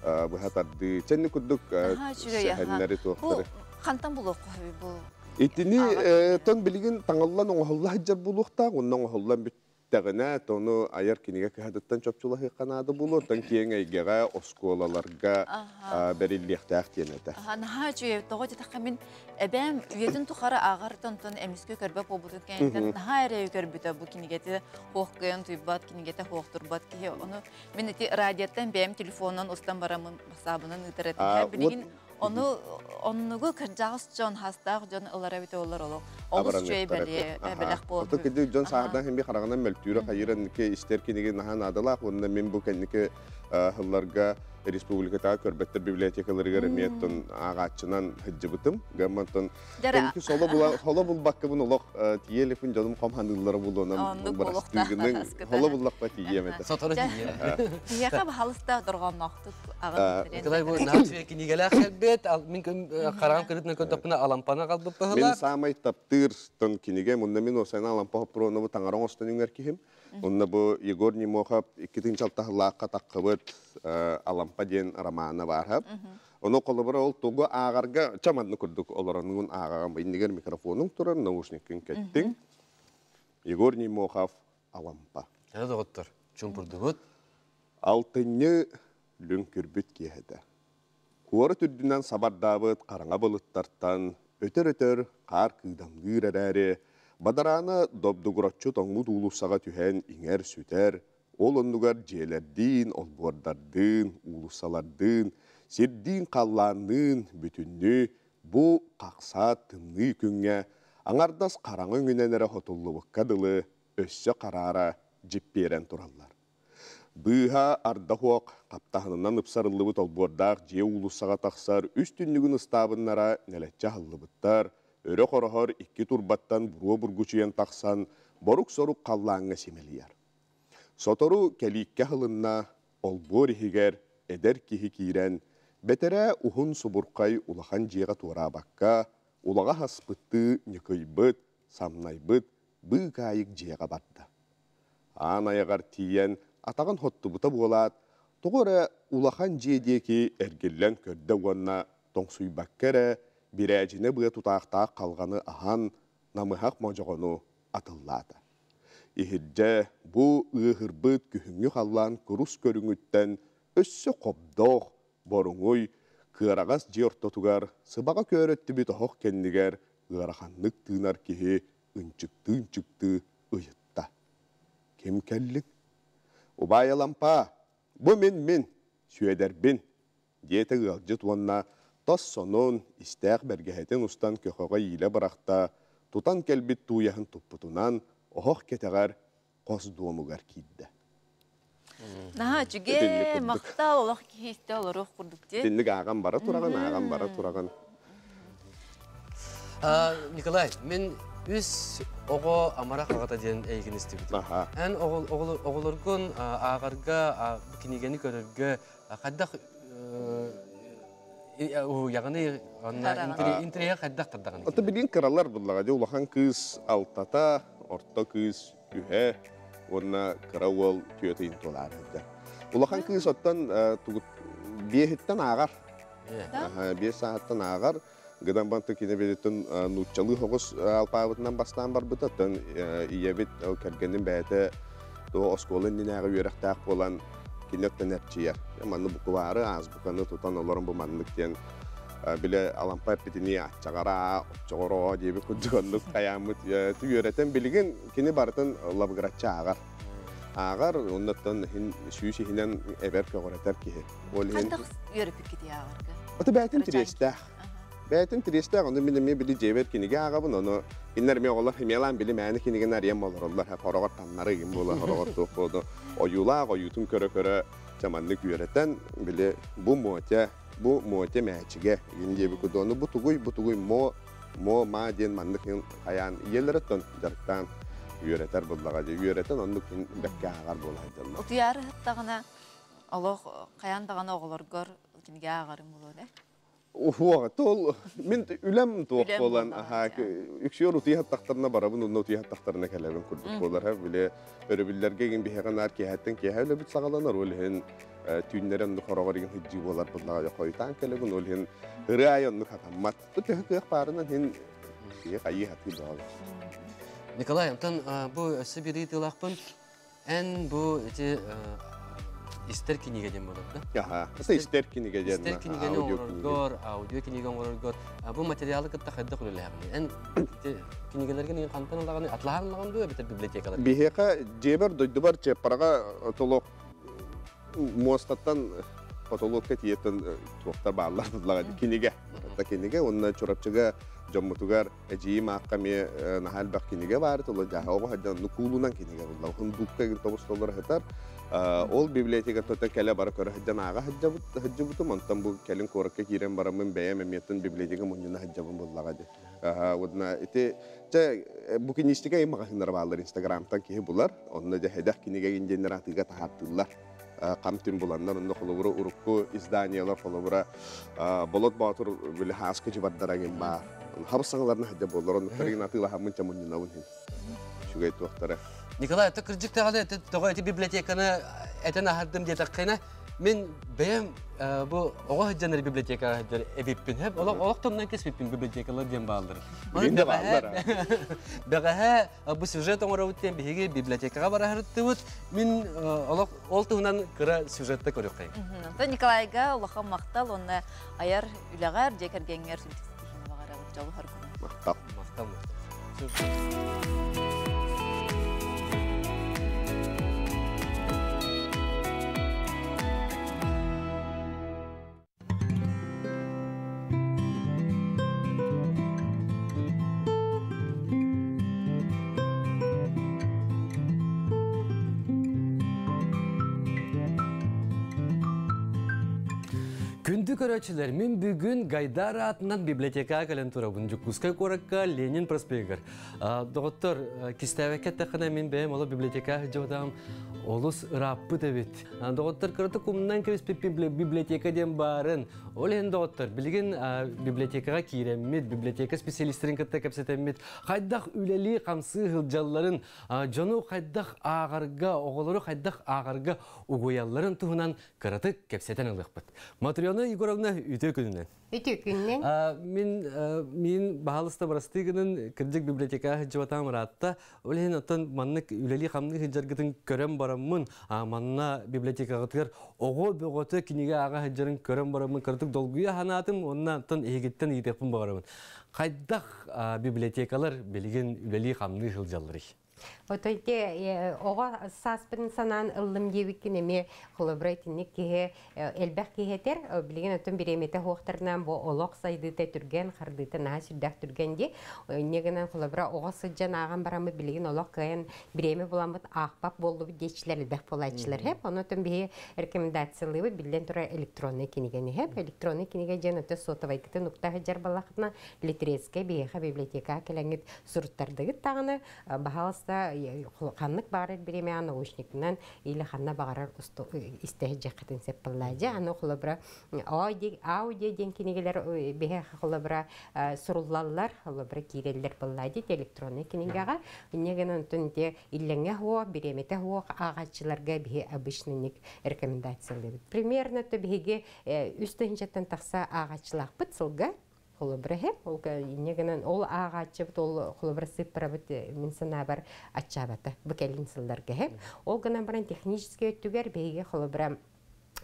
быһатардыы. Чэнни курдук сэһэннэри туохтары. Хантан булуохха бу? Итини тон билигин таҥаллан оҥоһулла сылдьар буолуохтаах, онно оҥоһуллан бүттэҕинэ, тону айар кинигэ кыһатыттан чопчулаһыахха наада буолуо, оттон киэҥ эйгэҕэ, оскуолаларга бэриллиэхтээх диэн этэ. Наһаа үчүгэй, тоҕо диэтэххэ мин эбээм үйэтин тухары ааҕар тонтон эмискэ көрбөт буолбутун кэнниттэн наһаа эрэ көрбүтэ бу кинигэтэ хуох кыайан туйбат, кинигэтэ хуох турбат киһи. Ону мин ити радиоттан бэйэм телефонунан устан бараммын басаабынан ыытар этим. Билигин ону оннугу кырдьаҕас дьон, хастаах дьон ылара эбитэ олор олох. Олус үчүгэй бэлиэ бэлэх буолбут. Ото киди дьон сааһырдан химби хараҕынан мөлтүүрэ хайыран истэр киниги наһаа наадалаах уонна мин бу кэнники хылларга республикатааҕы көрбөттөр библиотекаларыгар эмиэ оттон ааҕааччынан сылдьыбытым. Гаммантон Дьара кэнники соло булбаккабын олох тиийэ дьонум хом ханыыллара булуонан Оннук буолуохтаах бырастыыгының танаскыта. холо буллахпа тиийиэм этэ. Сотору тиийиэ. Киһиэхэ баһалыста дорҕоонноохтук аҕа Николай бу наһаа кинигэлээх кэлбит, мин хараҕым кырытынан көрдөхпүнэ Алампаны аҕалбыт Мин быһыылаах. саамай таптыыр тон кинигэ мунна мин осайна Алампа Хоппуруонабы таҥара оҥостон үҥэр киһим. Онно бу Егор Немохов 2006-лаахха таххыбыт Алампа диэн романа баар. Ону холобура ол тугу ааҕарга чаманны курдук олоронугун ааҕаҕам иннигэр микрофонуҥ турар, наушниккын кэттиҥ. Егор Немохов Алампа. Кэлэ доҕоттор, чуумпурдубут. Алтынньы лүҥкүрбүт киэһэтэ. Куорат үрдүнэн сабардаабыт хараҥа былыттартан өтөр-өтөр хаар кыыдамныыр эрээри, бадараана добдугураччы тоҥмут уулуссаҕа түһэн иҥэр-сүтэр, ол оннугар дьиэлэрдиин, олбуордардыын, уулуссалардыын, сирдиин-халлаанныын бүтүннүү бу хахсаат тымныы күҥҥэ аҥардас хараҥа өҥүнэн эрэ хотуллубукка дылы өссө хараара дьиппиэрэн тураллар. Быыһа арда уох, хаптаһынынан ыпсарыллыбыт олбуордаах дьиэ уулуссаҕа тахсар үс түннүгүн ыстаабыннара нэлэччи аһыллыбыттар, өрө хороһор икки турбаттан буруо бургучуйан тахсан, борук-сорук халлааҥҥа симэлийэр. Сотору кэлииккэ аһылынна, олбуор иһигэр эдэр киһи киирэн, бэтэрээ уһун субурхай улахан дьиэҕэ туораабакка, улаҕа хаспыттыы ньыкыйбыт, самнайбыт быыкаайык дьиэҕэ барда. Аан айаҕар тиийэн атаҕын хоттубута буолаат, тоҕо эрэ улахан дьиэ диэки эргиллэн көрдө уонна тоҥсуйбакка эрэ бирээдьинэ быа тутаахтаах халҕаны аһан, намыһах модьоҕону атыллаата. Иһирдьэ бу ыаһырбыт күһүҥҥү халлаан курус көрүҥүттэн өссө хобдох, боруҥуй, кыараҕас дьиэ ортотугар сыбаҕа көөрөттүбүт оһох кэннигэр ыараханнык тыынар киһи ынчыктыы-ынчыктыы ыйытта. Ким кэллик? Убаай Алампаа, бу мин-мин, Сүөдэрбин, диэтэ ыалдьыт уонна тас сонун, истээх бэргэһэтин устан көхөҕө иилэ бырахта, тутан кэлбит тууйаһын туппутунан оһох кэтэҕэр хос дуомугар киирдэ. Наһаа үчүгэй, махтал олох киһи истэ олоруох курдук дии. Итинник ааҕан бара тураҕын, ааҕан бара тураҕын. Николай, мин үс оҕо амарах аҕата диэн эйигин истибитим. Эн оҕолоргун ааҕарга, кинигэни көрөргө хайдах уһуйаҕыный, онно интэриэһи хайдах тардаҕыный? Ото билигин кыралар буллаҕа дии, улахан кыыс алтата, орто кыыс үһэ уонна кыра уол түөрт ыйын туолаары сылдьар. Улахан кыыс оттон биэһиттэн ааҕар. Биэс сааһыттан ааҕар. Гынан банты кини билиттэн нууччалыы соҕус алпаабытынан бастаан барбыта. Оттон ийэбит кэргэнин бэйэтэ оскуола иннинээҕи үөрэхтээх буолан кини оттон эрчийэр. Манны буквары, азбуканы тутан олорон бу маннык диэн биле Алампа эппитинии аччаҕара, оччоҕоро диэбит курдук оннук хайааммыт үөрэтэн билигин кини барытын лабыгыраччы ааҕар. Ааҕар, оннуттан иһин сүүс иһинэн эбэр көҕүрэтэр киһи. Ол иһин Хайдах үөрэппиккитий ааҕарга? Ото бэйэтин тириэстээх. Бэйэтин тириэстээх, ону мин эмиэ били дьиэбэр кинигэ ааҕабын, ону кинилэр эмиэ оҕолор химиялаан били мээнэ кинигэни арыйан олороллор, хороҕор таннары игин буола, хороҕор туох буолу ойуулаах ойуутун көрө-көрө чаманнык үөрэтэн, били бу Мотя, бу Мотя мээчигэ игин диэбит курдук, ону бу тугуй, бу тугуй, мо, мо, ма диэн маннык хайаан ийэлэриттэн дьарыктаан үөрэтэр буллаҕа дии, үөрэтэн оннук бэккэ ааҕар буола сылдьаллар. Утуйаары сыттаҕына олох хайаан даҕаны оҕолоргор кинигэ ааҕарым буолуо да? Уһуоҕа тол мин үлэм туох буолан аха үксүөр утуйа тахтарына барабын онно утуйа тахтарына кэлэбин курдук буолар биле өрөбүллэргэ игин биһиэхэ наар киэһэттэн киэһэ үлэбит саҕаланар ол иһин түүннэрэ оннук хороҕор игин сылдьыы буолар буоллаҕа хойутаан кэлэбин ол иһин ырыа аайы оннук хатаммат төһө кыах баарынан иһин киһи хайыы хатыы бөҕө. Николай, онтон бу өссө биир ыйытыылаахпын. Эн бу ити истэр кинигэ диэн буолар да? Аха, истэр кинигэ диэн. Истэр кинигэни оҥороргор, аудио кинигэ оҥороргор бу материалы кытта хайдах үлэлэһэҕиний? Эн ити кинигэлэргин хантан ылаҕыный? Атлаһан ылаҕын дуо эбэтэр библиотекалар? Биһиэхэ дьиэбэр дойдубар Чеппараҕа толок муостаттан потолокка тиийэттэн туохтар бааллар буллаҕа кинигэ. Кинигэ уонна Чурапчыга Жоммутугар эжиим ааққа ме нахал бак киниге бар, толо жаха ого хаджан нукулунан киниге булла. Хундукка гин тобус толор хатар. Ол библиотека тота келе бара көрө хаджан ага хаджабут хаджабутум, онтан бу келин коракка кирен барамын бэйэм эмиеттен библиотека муннуна хаджабын буллага ди. Одна ити те букинистика эм магазиннар баалар Инстаграмтан киһи булар. Онно же хедах киниге гинденнер атыга тахаттылар. Камтин буланнар, онно холобура урукку изданиялар, холобура Болот Баатур били хааска жибардарагин бар. Хабысаңаларына хаджа боллар, онно таригин атыла хаммын чамуннунабын хин. Шугай туактара. Николай, это кырдьык тағаны, тоҕо эти библиотеканы этен ахардым диэтаххына, мен бэйэм бу оҕо сылдьанар библиотекаҕа сылдьар эбиппин, хэп олох томнан кэспиппин библиотекалар диэн бааллар. Билин да бааллар. Бэҕэһээ бу сюжет оҥоробут диэн биһиги библиотекаҕа бараһырыттыбыт. Мин олох ол туһунан кыра сюжетта көрүөххэйин. Онтон Николайга улахан махтал, онно айар үлэҕэр, дьиэ кэргэҥҥэр сүрдүк баҕарабыт, дьолу хоргуну. Махтал. Махтал. Күндү көрөчүлөр, мен бүгүн Гайдар атынан библиотекаға кэлэн турабын. Жукускай куоракка Ленин проспегер. Доғыттар, кистәбекке тақына мен бәйім олы библиотека жодам олус ыраппыт эбит. Доғыттар, кыраты кумнан кебис библиотека ден барын. Ол енді доғыттар, билген библиотекаға киреммит, библиотека специалистерин кытта кепсетеммит. Хайдах үлели камсы хылжалларын, жону хайдах ағарға, оғолору хайдах ағарға угуялларын туһунан кыраты кепсетен ылықпыт. Матрена Егоровна, үтө күнүнэн. Үтө күнүнэн. Мен баһалыста барастыгынын кырдьык библиотека жыбатам ыраатта. Ол иһин оттон маннык үлели хамны хыджаргытын көрөн бараммын. Манна библиотекагытыгар ого бөгөтө киниге ага хыджарын көрөн бараммын. Кырдык долгуя ханаатым, онна оттон эһигиттен ыйтыппын багарамын. Хайдах библиотекалар билигин үлели хамны хылжаллары? Отойте оға саспын санаан ыллым диэбиккин эме холобура итинник киһи элбэх киһэтер билигин өтөн биремете хуохтарынан бу олох сайдыта түрген хардыта наһа сүрдээх түрген ди негенен холобура оҕо сыдьан ааҕан бараммыт билигин олох кыайан биреме буламмыт аахпап буоллубут диэчилэр элбэх буолааччылар хэп онотон биһи рекомендациялыыбыт биллэн турар электронный кинигэни хэп электронный кинигэ дьэн өтө сотовайгытын укта сылдьар баллахытына литерецкэй биһиэхэ библиотека кэлэҥҥит суруттардыгыт даҕаны баһаалыста ханнык баҕарар биремэҕэ наушникынан или ханна баҕарар истэһи сеп баллаажа аны холобура аудио диэн кинигэлэр биһиэхэ холобура суруллаллар холобура киирэллэр баллаажа электронный кинигэҕэ иннегэн онтон те иллэҥҥэ хуох биремэтэ хуох ааҕааччыларга биһи обычный рекомендациялыыбыт примерно то биһиги үс тыһынчаттан тахса ааҕааччылаахпыт сылга холобура хэп ол иннегенен ол ааҕааччыбыт ол холобура сыппарабыт мин санаабар аччаабата бу кэллин сылларга хэп ол гынан баран технический өттүгэр биһиги холобура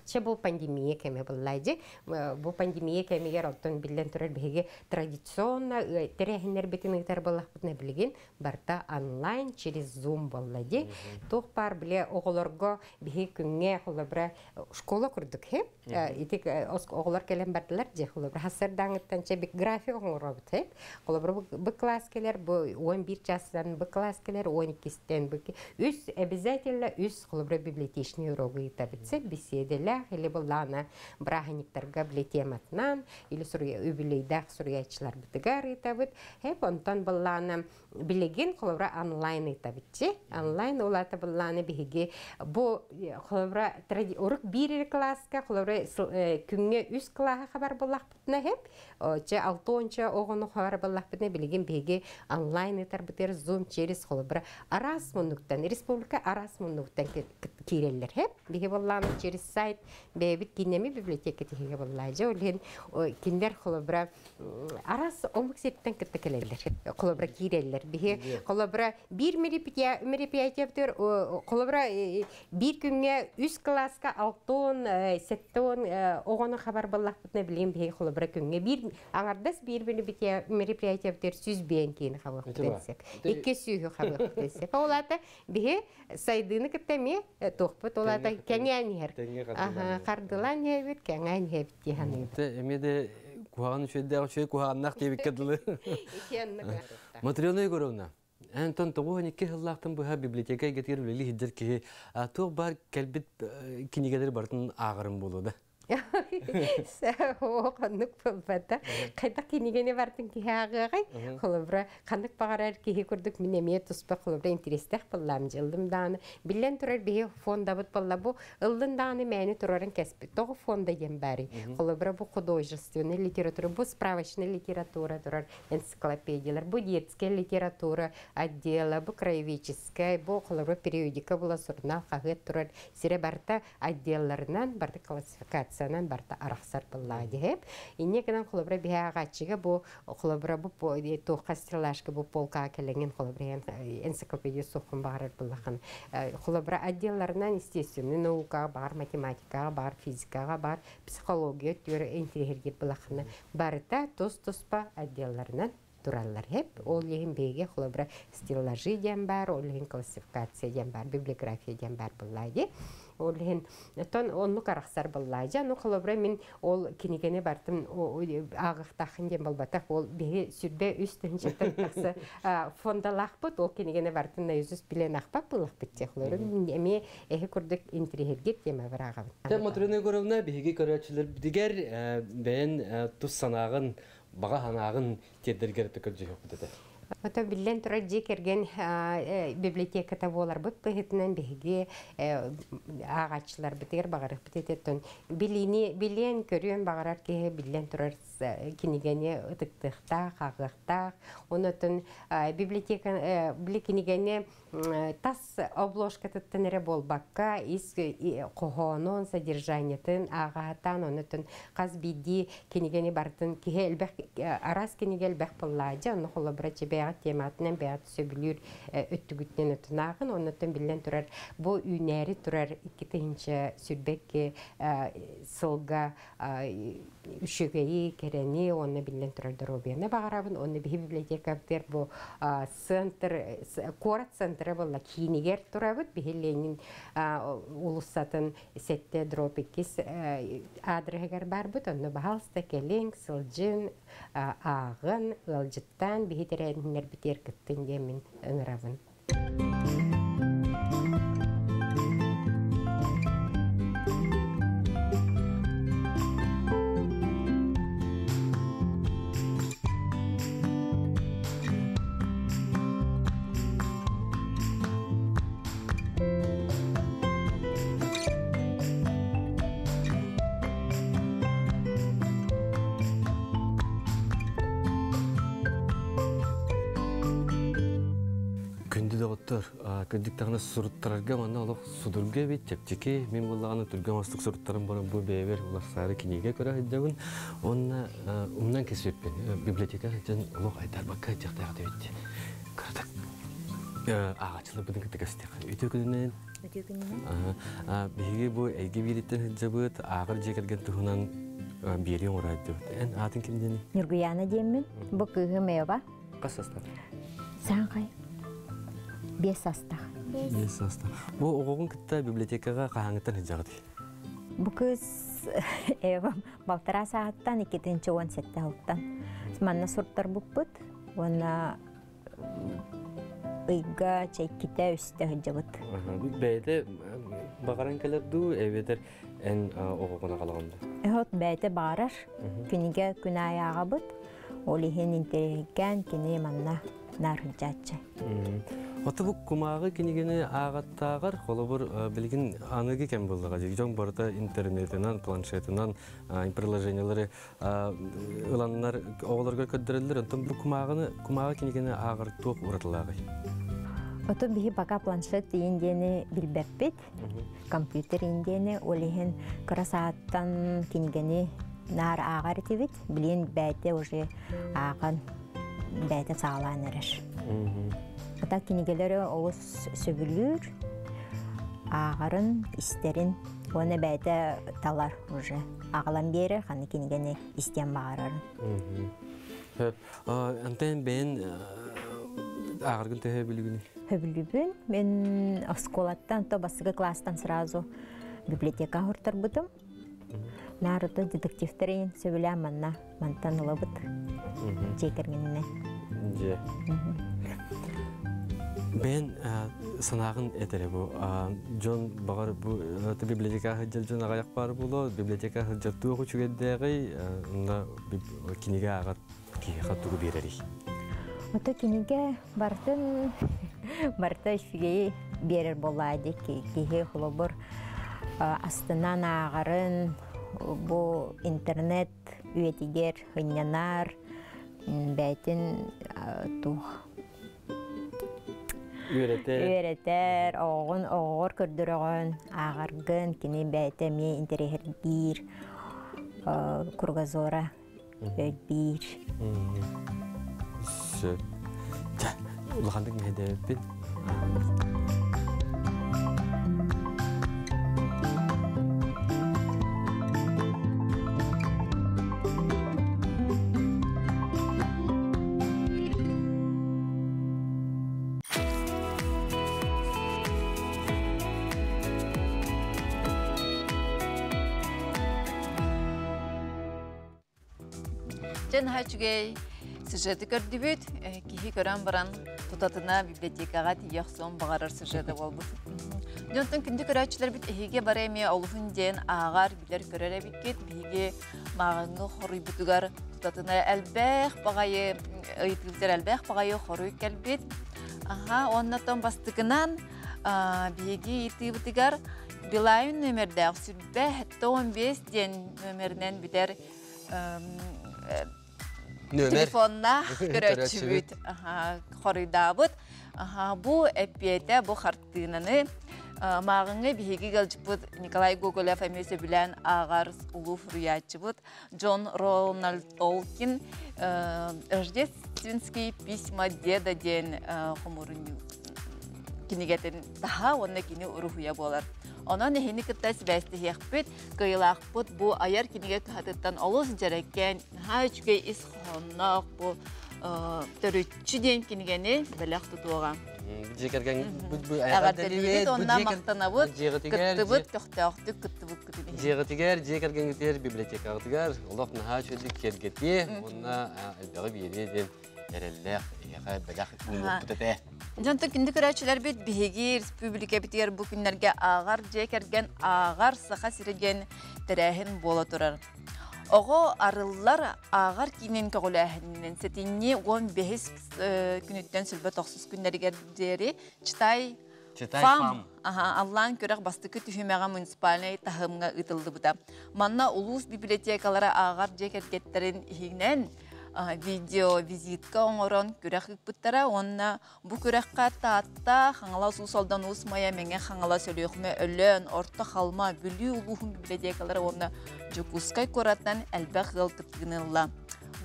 Че бу пандемия кеме буллайжы. Бу пандемия кемегер оттон биллен турар биһиги традиционно терехиннер битин ыытар баллахпытына билигин барта онлайн через Zoom боллади. Туох бар биле оҕолорго биһи күҥҥэ холобура школа курдук хе. Ити оҕолор кэлэн бардылар же холобура хассардааҥыттан че бик график оҥоробут хе. Холобура бу класс келер бу 11 часынан бу класс келер 12-стен бу үс обязательно үс холобура библиотечный урогу ыытабыт беседелер или буллаана браһаниктарга биле тематынан или үбүлейдах суруйаачылар бытыгар ыытабыт хеп онтон буллаана билигин холобура онлайн ыытабытчы онлайн улата буллаана биһиги бу холобура урук биир класска холобура күҥҥэ үс класска хабар буллахпытына хеп че алтонча оҕону хабар буллахпытына билигин биһиги онлайн ыытарбытыгар Zoom через холобура арас муннуктан республика арас муннуктан кииреллер хеп биһи буллаана через сайт бэйэбит киннеми библиотека тиһигэ буллаажа олиһин киндер холобура арас омук сириттэн кытта кэлэллэр холобура киирэллэр биһи холобура биир мероприятиябытыгар холобура биир күҥҥэ үс класска алтон сеттон оҕону хабар буллахпытына билигин биһи холобура күҥҥэ биир аҥардас биир мероприятиябытыгар сүз биэн киини хабыахпытын сеп икки сүүһү хабыахпытын сеп олата биһи сайдыыны кытта эмиэ туохпут олата кэҥээн иһэр. Ага, кардылан иһэбит, кэҥээн иһэбит диэханыыбыт. Эмиэ де Куһаҕан үчүгэйдээх үчүгэй куһаҕаннаах диэбиккэ дылы. Матрена Егоровна, Антон 92 сыллаахтан быһа библиотека эйгэтигэр үлэлии сылдьар киһи туох баар кэлбит кинигэлэри барытын ааҕарым буолуо да? Хоннук буолбата. Хайдах кинигэни бартын киһи ааҕыаҕай? Холобура, ханнык баҕарар киһи курдук мин эмиэ туспа холобура интэриэстээх буоллаам дьыллым даҕаны. Биллэн турар биһи фондабыт буолла бу ыллын даҕаны мээни турарын кэспит. Тоҕо фонда диэн баарый? Холобура бу художественный литература, бу справочный литература турар энциклопедиялар, бу детская литература отдела, бу краеведческая, бу холобура периодика була сурунаал хаһыат турар сирэ барыта отделларынан, барыта классификациянан барыта арахсар буоллаҕа диһэп. Инньэ гынан холобура биһи ааҕааччыга бу холобура бу туохха стеллажка бу полкаҕа кэлэҥин холобура энциклопедия суоххун баҕарар буоллаххына холобура отделларынан естественный наукаҕа баар, математикаҕа баар, физикаҕа баар, психология өттүгэр интириэһиргиир буоллаххына барыта тус-туспа отделларынан тураллар хэп. Ол иһин биһиги холобура стеллажи диэн баар, ол иһин классификация диэн баар, библиография диэн баар буоллаа дии. Ол иһин тон оннук арахсар буоллаа дьэ. Ну холобура мин ол кинигэни бартым ааҕыахтааххын диэн буолбатах. Ол биһи 103 тыһыынчаттан тахса фондалаахпыт. Ол кинигэни бартын наизусть билэн аахпат буоллахпыт дии. Холобура эмиэ эһи курдук интириэһиргиир тема бар ааҕабын. Тэ Матрена Егоровна биһиги көрөөччүлэрбитигэр бэйэн тус санааҕын, баҕа санааҕын тиэрдэргэр көрдьүһүөхпүт этэ. Ото биллэн турар дьиэ кэргэн библиотеката буоларбыт быһыытынан биһиги ааҕааччыларбытыгар баҕарыахпыт этэ. Билиини билиэн көрүөн баҕарар киһи биллэн турар кинигэни ытыктыахтаах, ааҕыахтаах. Онотон библиотека били кинигэни тас обложкатыттан эрэ буолбакка, ис хоһоонун, содержаниетын ааҕаһатаан, онотон хас биирдии кинигэни барытын киһи элбэх араас кинигэ элбэх буоллаадьа, онно холобура бэйэҕит тематынан бэйэҕит сөбүлүүр өттүгүтүнэн отунааҕын, оннуттан биллэн турар бу үүнээри турар 2022 сылга үчүгэйи, кэрэни, уонна биллэн турар доруобуйаны баҕарабын, уонна биһи библиотекабытыгар бу центр, куорат центра буолла киинигэр турабыт, биһи Ленин уулуссатын 7/2 аадырыһыгар барбыт, онно баһаалыста кэлиҥ, сылдьын, ааҕын, ыалдьыттаан биһи тэрээһиннэрбитигэр кыттын диэн мин ыҥырабын. Күндү доҕоттор, кырдьык даҕаны суруттарарга манна олох судургу эбит, чэпчэки. Мин буоллаҕына түргэн оҥостук суруттаран баран бу бэйэбэр уларсаары кинигэ көрө сылдьабын. Уонна умнан кэспиппин. Библиотека сылдьан олох айдарбакка сылдьыахтаах эбит. Кыратык ааҕааччыларбытын кытта кэпсэтиэххэ. Үтүө күнүнэн. Үтүө күнүнэн. Биһиги бу эйгэ биириттэн сылдьабыт, ааҕар дьиэ кэргэн туһунан биэрии оҥорооччубут. Эн аатын ким диэний? Ньургуйаана диэммин. Бу кыыһым Эва. Хас састаах? Саҥхай. 5 састаах. 5 састаах. Бу оҕоҕун кытта библиотекаҕа хаһааҥҥыттан сылдьаҕытый? Бу кыыс Эва балтараа сааһыттан 2017 сылтан. Манна суртарбыппыт уонна ыйга чэйкитэ үстэ сылдьабыт. Бэйэтэ баҕаран кэлэр дуу, эбэтэр эн оҕоҕун аҕалаҕын дуу? Эһот бэйэтэ баарар. Күнүгэ күн аайы ааҕабыт. Ол иһин интэриэһиргээн кини манна наар сылдьааччы. Ото бу кумааҕы кинигэни ааҕаттааҕар, холобур, билигин аныгы кэм буоллаҕа дии. Дьон барыта интернетинэн, планшетынан приложениелары ыланнар оҕолорго көрдөрөллөр. Онтон бу кумааҕыны, кумааҕы кинигэни ааҕар туох уратылааҕый? Отон биһи пока планшет иин диэни билбэппит. Компьютер иин диэни, ол иһин кыра сааттан кинигэни наар ааҕар этибит. Билин бэйэтэ уже ааҕан бэйэтэ саҕалаан эрэр. Ата кинигэлэри олус сөбүлүүр, ааҕарын, истэрин уонна бэйэтэ талар уже. Аҕалан биэрэр ханна кинигэни истиэн баҕарарын. Антон бэйэн ааҕаргын төһө билигиний? Хөбүлүүбүн. Мен оскуолаттан то бастакы класстан сразу библиотека хортарбытым. Наруто детективтерин сөбүлээн манна мантан ылабыт. Дьиэ кэргэнинэн. Дьэ. Бэйэн санааҕын этэре бу дьон баҕар бу библиотека сылдьар дьон аҕайах баар буолуо библиотека сылдьар туох үчүгэйдээҕий онно кинигэ ааҕар киһиэхэ тугу биэрэрий? Ото кинигэ бартын барыта үчүгэйи биэрэр буоллаа дии киһи холобур астынан ааҕарын бу интернет үйэтигэр ынньанар бэйтин туох үөрэтэр үөрэтэр оҕоҕун оҕоҕор көрдөрөҕүн ааҕаргын кини бэйэтэ эмиэ интэриэһиргиир кругозора өйдүүр сөп улаханнык мэһэйдээбиппин Дьэ наһаа үчүгэй сюжеты көрдүбүт. Киһи көрөн баран тутатына библиотекаҕа тиийэ охсуон баҕарар сюжета буолбут. Дьонтон күндү көрөөччүлэрбит эһиги бары эмиэ олуһун диэн ааҕар, билэр-көрөр эбиккит. Биһиги мааҕыҥҥы хоруйбутугар тутатына элбэх баҕайы ыйытыыбытыгар элбэх баҕайы хоруй кэлбит. Аха, уонна тон бастакынан биһиги ыйытыыбытыгар Билайн нүөмэрдээх сүрбэ 75 диэн нүөмэринэн бүтэр телефоннаах көрөөччүбүт хоруйдаабыт. Бу эппиэтэ, бу хартыынаны мааҕыҥҥа биһиги ыалдьыппыт Николай Гоголев эмиэ сөбүлээн ааҕар улуу суруйааччыбыт Джон Рональд Толкин «Рождественские письма деда» диэн хомуурунньук кинигэтин таһа уонна кини уруһуйа буолар. Онон эһини кытта сибээстэһиэхпит, кыайыылаахпыт бу айар кинигэ кыһатыттан олус дьэрэкээн, наһаа үчүгэй ис хоһоонноох бу төрүччү диэн кинигэни бэлэх тутуоҕа. Дьиэ кэргэн Эҕэрдэлиибит уонна махтанабыт, кыттыбыт, көхтөөхтүк кыттыбыккытын иһин. Дьиэҕитигэр, дьиэ кэргэҥҥитигэр, библиотекаҕытыгар олох наһаа үчүгэйдик киэргэтиэ уонна элбэҕи биэриэ диэн эрэллээх эһиэхэ бэлэх уунуохпут этэ. Дьонтон күндү көрөөччүлэрбит биһиги республикабытыгар бу күннэргэ ааҕар дьиэ кэргэн ааҕар Саха сирэ диэн тэрээһин буола турар. Оҕо арыллар ааҕар киинин көҕүлээһининэн сэтинньи 15 күнүттэн сүлбэ тохсус күннэригэр диэри Читай Читай фам. Аллаан күрэх бастакы түһүмэҕэ муниципальнай таһымҥа ыытыллыбыта. Манна улуус библиотекалара ааҕар дьиэ кэргэттэрин иһинэн видео визитка оҥорон күрэх ыыппыттара уонна бу күрэххэ Таатта, Хаҥалас, Уус Алдан, Уус Майа, Мэҥэ Хаҥалас, Өлүөхүмэ, Өлөөн, Орто Халма, Бүлүү улууһун библиотекалара уонна Дьокуускай куораттан элбэх ыал кыттыыны ылла.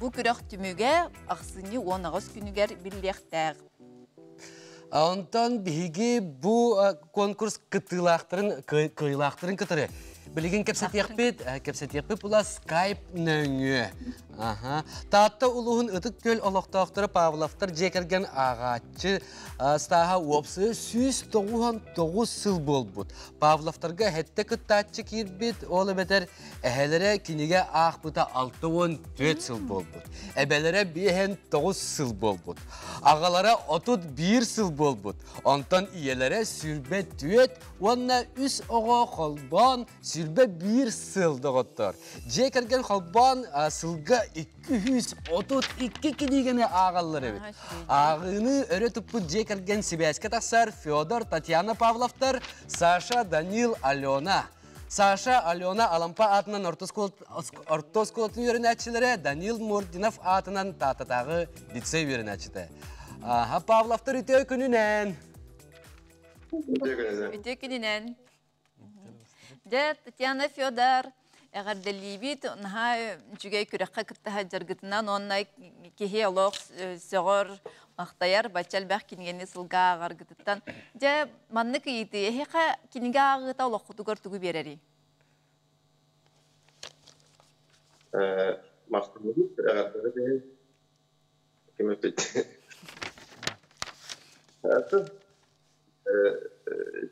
Бу күрэх түмүгэ ахсынньы 18 күнүгэр биллиэхтээх. Онтон биһиги бу конкурс кыттыылаахтарын, кыайыылаахтарын кытары билигин кэпсэтиэхпит, кэпсэтиэхпит була скайп нөҥүө. Аха. Таатта улууһун Ытык Күөл олохтоохторо Павловтар дьиэ кэргэн ааҕааччы стааһа уопсайа 199 сыл буолбут. Павловтарга сэттэ кыттааччы киирбит, ол эбэтэр эһэлэрэ кинигэ аахпыта 64 сыл буолбут. Эбэлэрэ 59 сыл буолбут. Аҕалара 31 сыл буолбут. Онтон ийэлэрэ 24 уонна үс оҕо холбоон 21 сыл доҕоттор. Дьиэ кэргэн холбоон сылга 232 кинигэни ааҕаллар эбит. Ааҕыыны өрө туппут дьиэ кэргэн сибээскэ тахсар Федор, Татьяна Павловтар, Саша, Данил, Алена. Саша, Алена Алампа аатынан орто оскуолатын үөрэнээччилэрэ, Данил Мординов аатынан Таататааҕы лицей үөрэнээччитэ. Аха, Павловтар үтүө күнүнэн! Үтүө күнүнэн. Үтүө күнүнэн. Дьэ, Татьяна Федор, эҕэрдэлиибит. Наһаа үчүгэй күрэххэ кыттаһа дьаргытынан уонна киһи олох сөҕөр, махтайар, бачча элбэх кинигэни сылга ааҕаргытыттан. Дьэ, маннык ыйытыы, эһиэхэ кинигэ ааҕыыта олоххутугар тугу биэрэрий? Махтанабыт, эҕэрдэлэри ким эппит.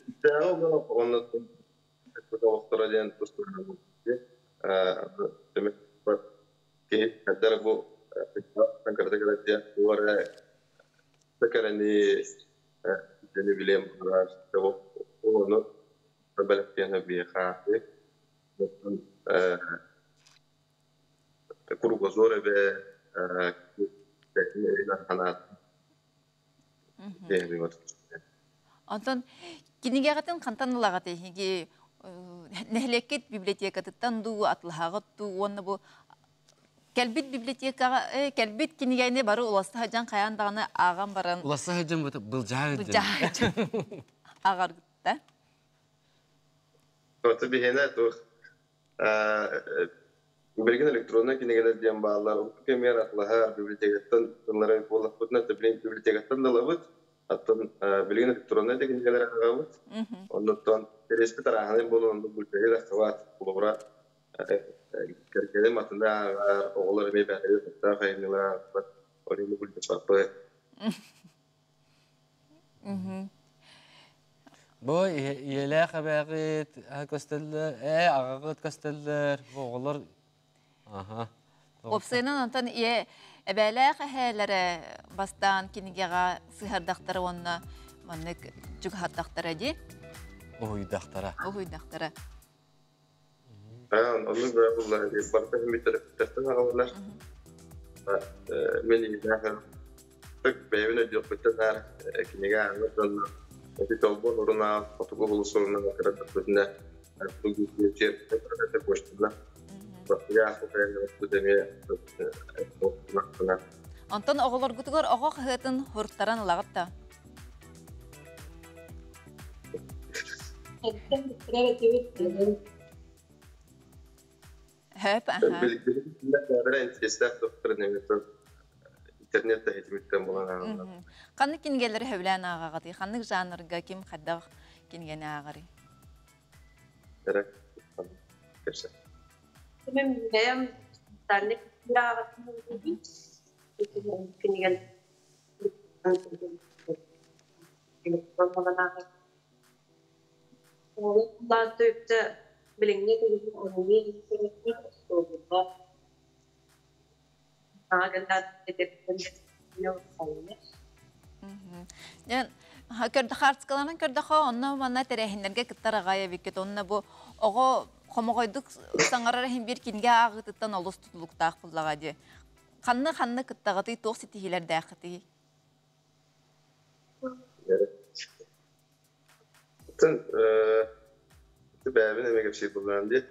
Итээҕи олох онно олохторо диэн тустарынан. Киһи бу Кругозор эбэ Онтон кинигэҕитин хантан ылаҕыт эһиги нэһилиэккит библиотекатыттан дуу атлаһаҕыт дуу уонна бу кэлбит библиотекаҕа кэлбит кинигэни бары уласта сылдьан хайаан даҕаны ааҕан баран Уласта сылдьан былдьаһа сылдьан ааҕаргыт да Ото биһиэнэ туох Билигин электроннай кинигэлэр диэн бааллар. Ол кэмигэр атылаһар библиотекаттан ылларар буоллахпытына, библиотекаттан да ылабыт. Оттон билигин электроннай да кинигэлэри ааҕабыт. Оннуттан интэриэспит арааһынай буолан оннук бүлтэһи тахсыбат. Холобура, кэргэним атыны ааҕар, оҕолор эмиэ бэйэлэрэ тустаах айымньылары ааҕаллар. Ол иһин бүлтэспэппит. Бу ийэлээх эбээҕит көстөллөр, ээ аҕаҕыт көстөллөр, бу оҕолор аха. Уопсайынан онтон ийэ эбээлээх эһээлэрэ бастаан кинигэҕэ сыһардахтара уонна маннык чугаһаттахтара дии. Уһуйдахтара. Уһуйдахтара. Оннук бөҕө буллар барыта төрөппүттэртэн аҕаллар. Мин ийэлээх бэйэбин өйдүөхпүттэн наар кинигэ ааҕар дьонно ити Толбон урунаал хотугу улус урунаал кыратарбытына почтана Онтон оҕолоргутугар оҕо хаһыатын хуруттаран ылаҕыт да? Хөп, аха. Интернет тахитимиттен булан ааҕаллар. Ханнык кинигэлэри сөбүлээн ааҕаҕытый? Ханнык жанрга ким хайдах кинигэни ааҕарый? Эрэ кэпсэ. Мен бэйэм социальный киниген билиҥҥи Хаарткаланан көрдөхө, онно манна тэрээһиннэргэ кыттар аҕай эбиккит. Онно бу оҕо хомоҕойдук саҥарар иһин биир кинигэ ааҕыытыттан олус тутулуктаах буллаҕа дии. Ханна-ханна кыттаҕытый, туох ситиһиилэрдээххитий? Атын бэйэбин эмиэ кэпсиир буоллаҕым дии.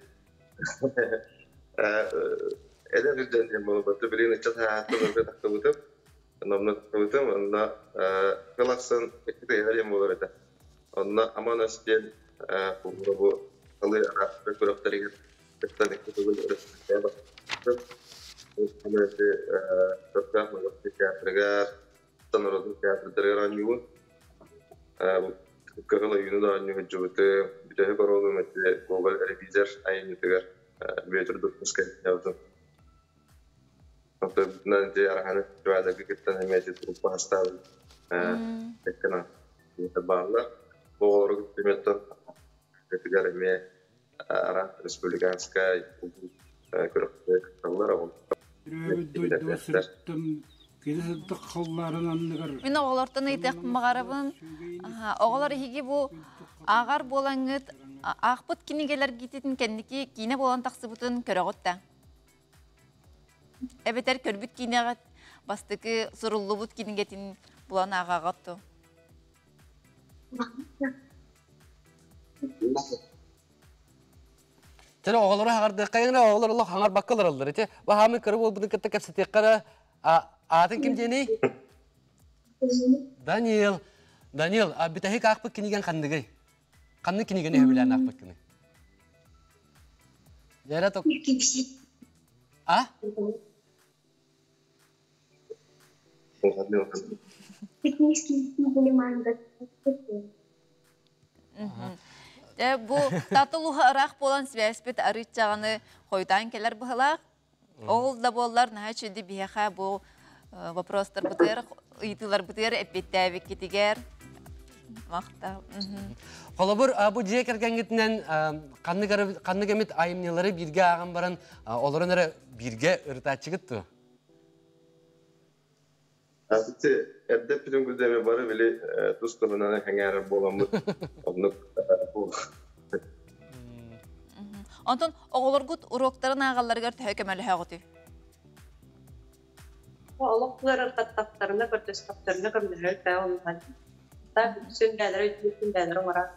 Эдэр үрдэн диэн буолбатта билигин ыччат хаһааттан ырга тахсыбытым. Онно тахсыбытым, онно сыл ахсын икки тыйаһа диэн буолар этэ. Онно Аман Ас диэн бу алы араастар күрэхтэригэр кыттан икки төгүл өрөспүүбүлүкэҕэ бастаабытым. Көрдөөх норуот театрыгар, норуотун театрдарыгар оонньуубун. Кыһыл ойууну да оонньуу сылдьыбытым. Бүтэһик оруолум ити Гоголь ревизор айымньытыгар Бүөтүр Духовскай оонньообутум. Оттон ити араһаны фестивальдарга кыттан эмиэ ити труппа хастаабын кэккэ бааллар. Бу оҕолору кытта эмиэ оттон эмиэ араас республиканскай күрэхтэһэ кытталлар. Төрөөбүт дойдуга сырыттым, кини сырдык халлаарын анныгар Мин оҕолортон ыйытыахпын баҕарабын. Оҕолор эһиги бу ааҕар буолаҥҥыт аахпыт кинигэлэргитин кэнники киинэ буолан тахсыбытын көрөҕүт да? Эбэтэр көрбүт киинэҕит бастакы суруллубут кинигэтин булан ааҕаҕыт дуо? Тene оҕолору хаҥардыахха эҥинэ оҕолор олох хаҥарбакка олороллор ити баһаамын кыра буолбутун кытта кэпсэтиэххэ эрэ аатын ким диэний Даниил Даниил а бүтэһик аахпыт кинигэн ханныгый ханнык кинигэни сөбүлээн аахпыккыный Дьэрэ ток А Бу татылуһа ыраах буолан связьпит арыыччаҕаны хойутаан кэлэр быһылаах. Ол да буоллар наһаа үчүгэй биһиэхэ бу вопростарбытыгар, ыйытыыларбытыгар эппиэттээбиккитигэр. Махтал. Холобур, бу дьиэ кэргэҥҥитинэн ханнык эмит айымньылары бииргэ ааҕан баран, олорон эрэ бииргэ ырытааччыгыт дуо? Ити эрдэ эппитим курдук бары били тус туһунан эҥээрэр буоламмыт оннук. Онтон оҕолоргут уруоктарын ааҕалларыгар төһө көмөлөһөҕүтүй? Олох ыарырҕаттахтарына, көрдөстөхтөрүнэ көмөлөһөр да улахан. Так үксүн бээлэрэ үтүөтүн бээлэрэ оҥорор.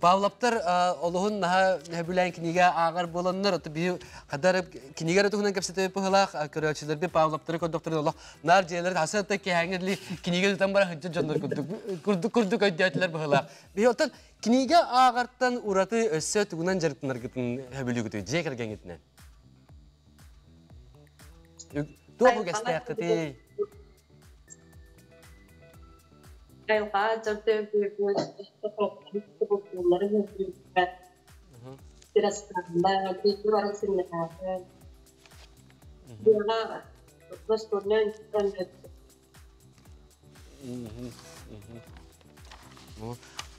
Павловтар олуһун наһаа сөбүлээн кинигэ ааҕар буоланнар, ото биһи хадары кинигэ эрэ туһунан кэпсэтэ быһылаах көрөөччүлэрби Павловтары көрдөхтөрүнэ олох наар дьиэлэр хасыата киһээҥҥэ дили кинигэ тутан бара сылдьар дьоннор курдук курдук курдук өйдөөтүлэр быһылаах. Биһи оттон кинигэ ааҕартан ураты өссө тугунан дьарыктанаргытын сөбүлүүгүтүй дьиэ кэргэҥҥитинэн? Туох үгэстээххитий? Айылҕа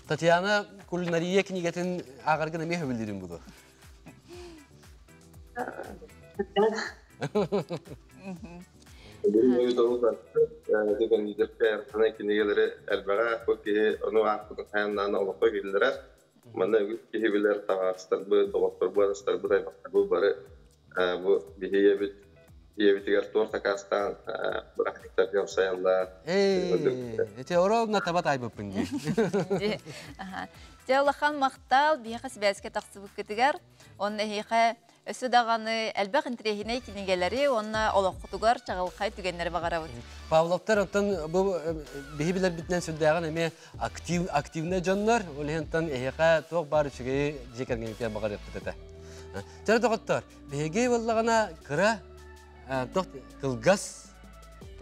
Татьяна кулинария кинигэтин ааҕаргын эмиэ сөбүлүүрүн буолуо. Кинигэлэри элбэҕэ аахпыт киһи ону аахпытын хайаннаан олоххо киллэрэр. Манна үгүс киһи билэр таҕаастарбыт, доҕотторбут, атастарбыт, аймахтарбыт бары бу биһи ийэбит ийэбитигэр туор сакаастаан бырааһынньыктар дьалсайаллар. Эти оровна таба таайбыппын дии. Дьэ улахан махтал биһиэхэ сибээскэ тахсыбыккытыгар. Онно эһиэхэ өссө даҕаны элбэх интэриэһинэй кинигэлэри уонна олоххутугар чаҕылхай түгэннэри баҕарабыт. Павловтар оттон бу биһи билэрбитинэн сүрдээҕин эмиэ актив, активнай дьоннор, ол иһинтэн эһиэхэ туох баар үчүгэйи дьиэ кэргэҥҥитигэр баҕарыахпыт этэ. Чэ доҕоттор, биһиги буоллаҕына кыра туох кылгас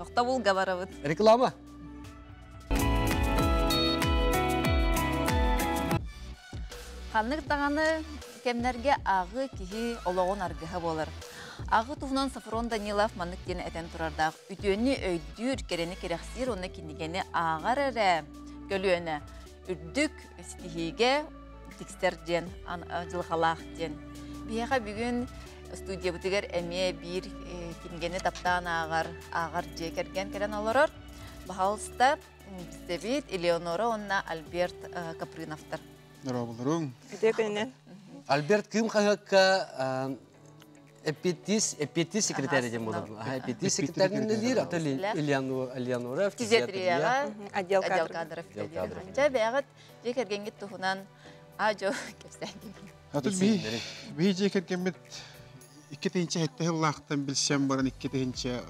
Тохтобулга барабыт. Реклама. Ханнык даҕаны кэмнэргэ ааҕыы киһи олоҕун аргыһа буолар. Ааҕыы туһунан Софрон Данилов маннык диэн этэн турардаах. Үтүөнү өйдүүр, кэрэни кэрэхсиир уонна кинигэни ааҕар эрэ көлүөнэ үрдүк ситиһиигэ тиксэр диэн дьылҕалаах диэн. Биһиэхэ бүгүн студиябытыгар эмиэ биир кинигэни таптаан ааҕар, ааҕар дьиэ кэргэн кэлэн олорор. Баһаалыста, Давид, Элеонора уонна Альберт Капрыновтар. Дорооболоруҥ. Үтүө күнүнэн. Альберт Кыым хаһыакка эппиэттиис эппиэттиир секретарь диэн буолар. Эппиэттиир секретарь диир, ата Элеонора фтизиатрияҕа отдел кадров. Отдел кадров. Дьэ бэйэҕит дьиэ кэргэҥҥит туһунан аа-дьуо кэпсээн Аты би дьиэ кэргэммит 2007 сыллаахтан билсэн баран 2010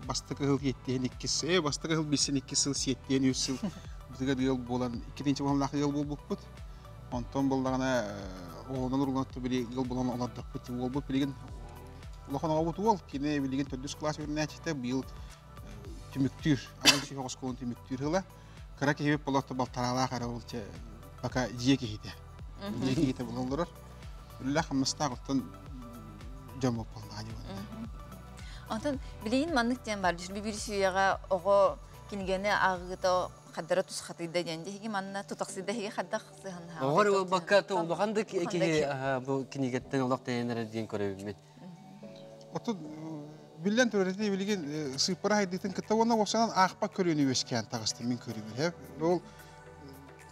бастакы сыл сиэттиһэн иккис бастакы сыл билсэн иккис сыл сиэттиһэн үс сыл бытыгар ыал буолан 2010 ыал буолбуппут. Онтон буоллаҕына оҕонон урулан били ыал буолан олордохпут. Уолбут билигин улахан оҕобут уол кини билигин төрдүс кылаас үөрэнээччитэ быйыл түмүктүүр анал сүһүөх оскуоланы түмүктүүр сыла. Кыра киһибит болотто балтараалаах эрэ ол пока дьиэ киһитэ. Дьиэ киһитэ буолан олорор. Үлэлээх хамнастаах оттон дьон буоллаҕа дии. Онтон билигин маннык диэн бар биир сүүйэҕэ оҕо кинигэни ааҕыыта хаддара тус хатыйда диэн диһиги манна тутахсыйда иһиги хаддах сыһаннаһа. Оҕор буолбакка улахан да киһи бу кинигэттэн олох тэйэн эрэр диэн көрөбүммүт. Отут биллэн турар ити билигин сыыппара хайдыытын кытта уонна уопсанан аахпат көрүүнү үөскээн таҕыстым мин көрүүбүн. Ол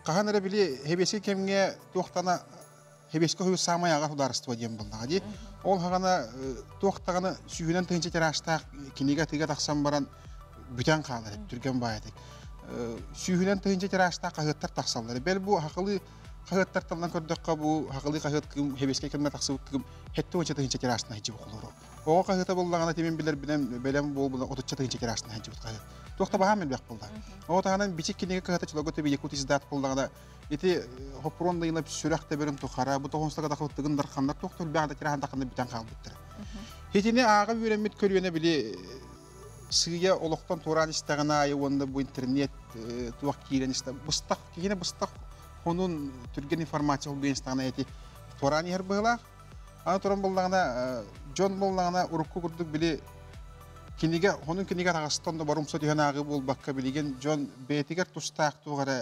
хаһан эрэ били хэбиэскэй кэмҥэ туохтана хэбиэскэ хойу саамай аҕа судаарыстыба диэн буоллаҕа дии. Ол хаҕана туох даҕаны сүүһүнэн тыһыынча тиражтаах кинигэ атыыга тахсан баран бүтэн хаалар түргэн баайытык. Сүүһүнэн тыһыынча тиражтаах хаһыаттар тахсаллар. Бэл бу хахылыы хаһыаттартан көрдөххө бу хахылыы хаһыат кыым хэбиэскэй кэмҥэ тахсыбыт кыым 70 тыһыынча тиражтан сылдьыбыт холоро. Оҕо хаһыата буллаҕына тимин билэрбинэн бэлэм буолбуна 30 тыһыынча тиражтан сылдьыбыт хаһыат. Туох да баһаам элбэх буолла. Оҕо таһынан бичик кинигэ кыһата чулого төбө Якут издат буллаҕына ити хоппуруон дайына сүрэх тэбэрин тухара бу тоҕонстага тахылтыгын дарханнар туох да элбэх да тираһан таханна бүтэн хаалбыттара. Итини ааҕа үөрэммит көлүөнэ били сыыйа олохтон туораан истэҕин аайы уонна бу интернет туох киирэн истэ быстах киһини быстах хонун түргэн информация холбуйан истэҕинэ эти туораан иһэр быһыылаах. Аны туран буллаҕына дьон буллаҕына урукку курдук били Кинигэ, онун кинигэ тағыстан да барымса түһэн ааҕыы буолбакка билигин дьон бэйэтигэр тустаах туох эрэ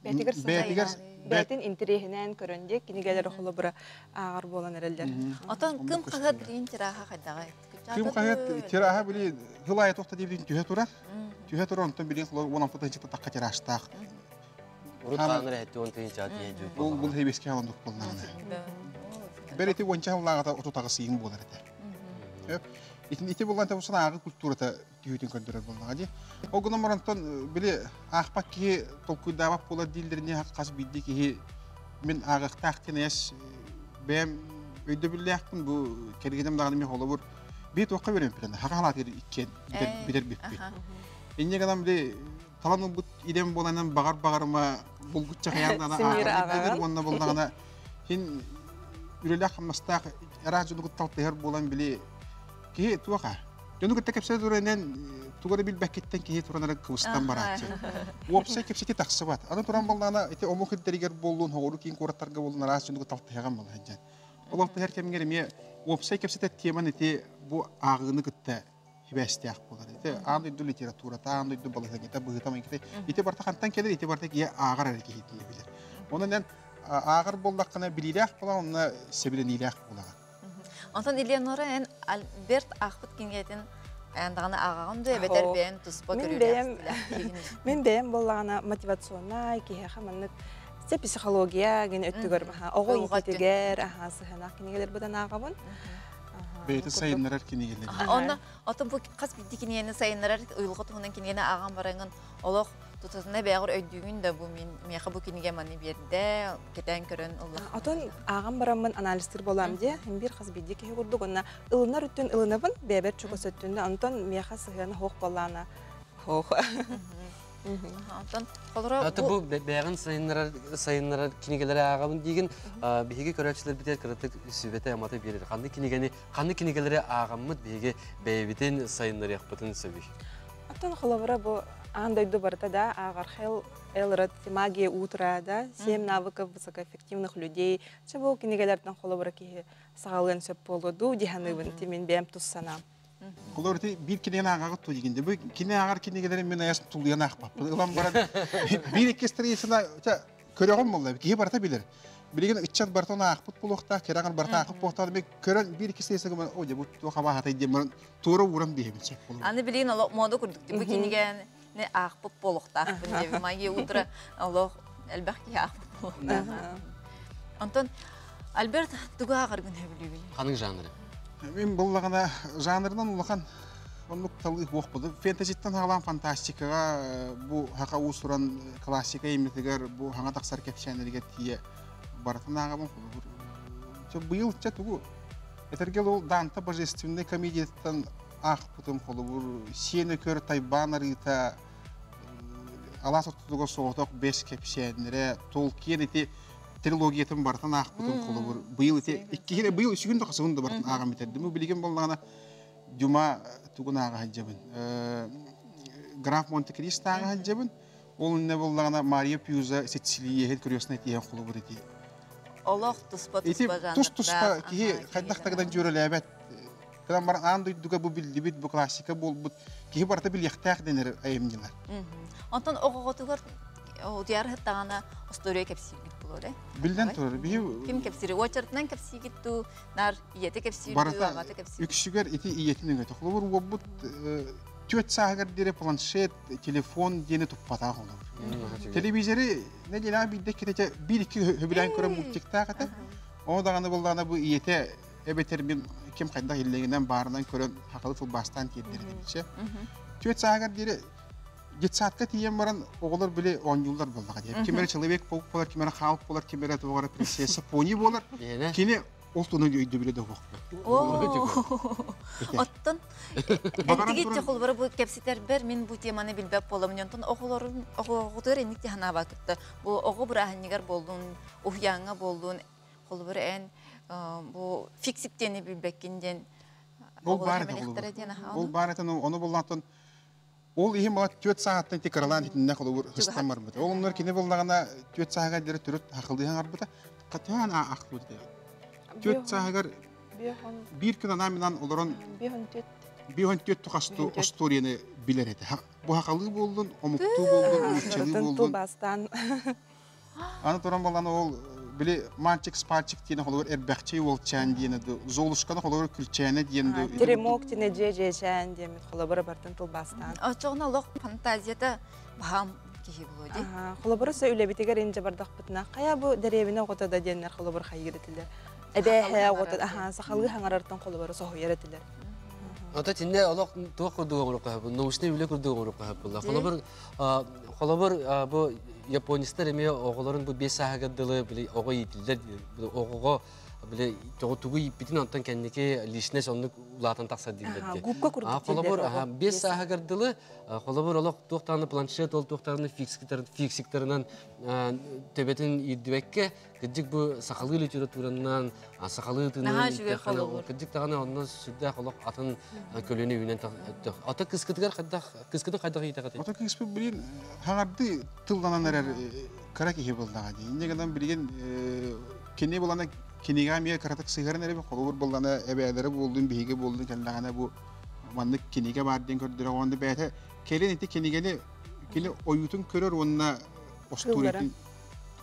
Бэйэтигэр бэйэтигэр бэйэтин интэриэһинэн көрөн дии кинигэлэр холобура ааҕар буолан эрэллэр. Отон кым хаһыат билигин тираха хайдаҕай? Кым хаһыат тираха били жыл айы тоқта диэбитин түһэ турар. Түһэ турар, онтон билигин 16 тыһыынча тахха тиражтаах. Урут хааныр эһэтти 10 тыһыынча тиһэ дьүл. Бұл бұл хебеске алындық болнағына. Бер ити уонча хыллааҕыта 30 ыйын буолар этэ. Итин ити буллан табысан ааҕы культурата түһүүтүн көрдөрөр буоллаҕа дии. Ол гынан барантон били аахпат киһи толкуйдаабат буолар дииллэрини хас биирдии киһи мин ааҕыахтаах диэн эс бэйэм өйдөбүллээхпин бу кэргэним даҕаны мен холобур бии туохха үөрэммиппин хаха халаатыгар иккиэн бүтэр бүппүт. Инньэ гынан били талан ылбыт идэм буоланан баҕар баҕарыма булгучча хайаан даҕаны ааҕар уонна буллаҕына хин үлэлээх хамнастаах араас дьону кытта алтыһар буолан били киһи туоха дьону кытта кэпсэтэ туран тугу эрэ билбэккиттэн киһи туран эрэ кыбыстан барааччы. Уопсай кэпсэтии тахсыбат. Аны туран буоллаҕына ити омук ирдэригэр буоллун, хоҕуруу киин куораттарга буоллун араас дьону кытта алтыһаҕын буолла сылдьан. Ол алтыһар кэмҥэр эмиэ уопсай кэпсэтэр теман ити бу ааҕыыны кытта сибээстээх буолар. Ити аан дойду литературата, аан дойду балаһыанньата, быһыыта-майгыта ити барыта хантан кэлэр, ити барыта киһи ааҕар эрэ киһитин билэр. Онон эн ааҕар буоллаххына билиилээх буолаҕын, онно сэбилэниилээх буолаҕын. Онтон Элеонора эн Альберт аахпыт кинигэтин даҕаны ааҕаҕын дуо эбэтэр бэйэн туспа Мин бэйэм мин бэйэм буоллаҕына мотивационнай киһиэхэ маннык сэ психология гин өттүгэр оҕо иититигэр аха сыһыаннаах кинигэлэр быдан ааҕабын. Бэйэтин сайыннарар кинигэлэр. Онно отон бу хас биирдии кинигэни сайыннарар уйулҕа туһунан кинигэни ааҕан бараҥын олох тутатына бэйэҕэр өйдүүгүн да бу мин миэхэ бу кинигэ маны биэрдэ кэтээн көрөн ыллах. Отон ааҕан бараммын анализтыыр буолаам дии биир хас биирдии киһи курдук онно ылынар өттүн ылынабын бэйэбэр чугас өттүн онтон миэхэ сыһыана суох буоллаана суох. Онтон холоро бу бэйэҕин сайыннарар сайыннарар кинигэлэри ааҕабын диигин биһиги көрөөччүлэрбитигэр кыратык сүбэтэ амата биэрэр ханнык кинигэни ханнык кинигэлэри ааҕаммыт биһиги бэйэбитин сайыннарыахпытын сөбүй? Оттон холобура бу аан дойду барыта да ааҕар Хелл Элрод «Магия утра» да «Семь навыков высокоэффективных людей» чэ бу кинигэлэртэн холобура киһи саҕалыан сөп буолуо дуу дии саныыбын ити мин бэйэм тус санаам. Холобур ити биир кинигэни ааҕаҕыт дуо диигин бу кини ааҕар кинигэлэрин мин айас тулуйан аахпаппын. Ылан баран биир икки страницаны көрөҕүн буолла киһи барыта билэр. Билигин ыччат барыта оны аахпыт буолуохтаах, кэрэҕин барыта аахпыт буолуохтаах. Мен көрөн биир икки страницаны о дьэ бу туох абааһатай диэн баран туора ууран биэһэбин сөп буолуо. Аны билигин олох мода курдук бу кинигэни аахпыт буолуохтаахпын диэбин. Магия утра олох элбэх киһи аахпыт буолуохтаах. Онтон Альберт тугу ааҕаргын сөбүлүүгүн? Ханнык жанры? Мин буллаҕына жанрынан улахан оннук талыы суох буолду. Фэнтезиттэн саҕалаан фантастикаҕа бу хака уус-уран классика имитигэр бу хаҥа тахсар кэпсээннэригэр тиийэ барытын ааҕабын холобур. Быйыл чэ тугу этэргэ ол Данте божественной комедияттан аахпытым холобур сиэн өкөр Тайбаан арыыта алаас ортотугар соҕотох бэс кэпсээннэрэ Толкиен ити трилогиятын барытын аахпытым холобур быйыл ити иккиһин быйыл үсүгүн да хасыбын да барытын ааҕан бүтэрдим билигин буоллаҕына Дюма тугун ааҕа сылдьабын граф Монте Кристо ааҕа сылдьабын ол иннэ буоллаҕына Мария Пьюза Сицилия крестный тиһэн холобур ити олох туспа туспа тус туспа киһи хайдах тагынан дьүөрэлээбэт кынан баран аан дойдуга бу биллибит бу классика буолбут киһи барыта билиэхтээх дэнэр айымньылар. Онтон оҕоҕотугар утуйар даҕаны остуоруйа кэпсииргит буолуо да? Биллэн турар. Биһи Ким кэпсиир? Уочаратынан кэпсиигит дуу, нар ийэтэ кэпсиир дуу, аҕата кэпсиир. Үксүгэр ити ийэтин өҥөтө. Холобур уолбут түөрт сааһыгар диэри планшет, телефон диэни туппатах олор. Телевизоры нэдиэлэҕэ биирдэ иккитэ биир-икки сөбүлээн көрөн мультиктаах этэ. Ону даҕаны буоллаҕына бу ийэтэ эбэтэр мин ким хайдах иллэҥинэн баарынан көрөн хахалы тылбаастаан тиэрдэр этим. Түөрт сааһыгар диэри детсадка тиийэн баран оҕолор били оонньууллар буоллаҕа дии. Ким эрэ человек паук буолар, ким эрэ Халк буолар, ким эрэ туох эрэ принцесса пони буолар. Кини ол туһунан өйдөбүлэ да суох. Оттон энтиги холбора бу кэпсэтэрбэр мин бу теманы билбэт буоламын. Онтон оҕолорун оҕоҕутугар инник тиһанаабакытта. Бу оҕо бырааһынньыгар буоллун, уһуйааҥҥа буоллун, холобур эн бу фиксик диэни билбэккин диэн Ол баар этэ Ол баар этэ ону буллаатан ол иһин бала түөрт саҕаттан ити кыралаан итиннэ холобур хыстан барбыта. Ол оннор кини буллаҕына түөрт сааһыгар диэри төрүт хахылдыһан барбыта. Хатыһан аахтыбыт. Түөрт сааһыгар биир күн анаан минан олорон 54 тухасту остуоруйаны билэр этэ. Бу хахалыы буоллун, омуктуу буоллун, нууччалыы буоллун. Бастан. Аны туран балан ол били мальчик спальчик диэн холобур эрбэхчэй уолчаан диэн ду Золушканы холобур күлчээнэ диэн ду Теремок диэн дьиэ дьиэчээн диэммит холобура бартын тылбаастаан. Оччоҕуна олох фантазията баһаам киһи буолуо дии. Холобура сө үлэбитигэр инже бардахпытына хайа бу дэриэбинэ оҕото да диэннэр холобур хайыыр этилэр. Эбээһэ оҕото аха сахалыы хаҥарартан холобура соһуйар этилэр. Ото тинне олох туох курдук оҥорук хаһабын, научный үлэ курдук оҥорук хаһабылла. Холобур, холобур бу японецтар эмиэ оҕолорун бу 5 сааһыгар дылы били оҕо иитиллэр оҕоҕо били тугу ииппитин онтон кэнники личность оннук улаатан тахсар дииллэр дии. Губка курдук Холобур, 5 сааһыгар дылы холобур олох туохтааны планшет ол туохтааны фиксиктарынан төбөтүн иирдибэккэ кырдьык бу сахалыы литературанан сахалыы тыынынан кырдьык даҕаны онно сүрдээх олох атын көлүөнэ үүнэн ата кыскытыгар хайдах кыскытын хайдах иитэҕитий? Ата кыыспыт билин хаҥарды тылланан эрэр кыра киһи буоллаҕа дии. Инньэ гынан билигин кини булана кинигэ эмиэ кыратык сыһыаран эрэбин холобур буллана эбээлэрэ буоллун биһиги буоллун кэллэҕинэ бу маннык кинигэ баар диэн көрдөрө уонна бэйэтэ кэлин ити кинигэни кини ойуутун көрөр уонна остуоруйатын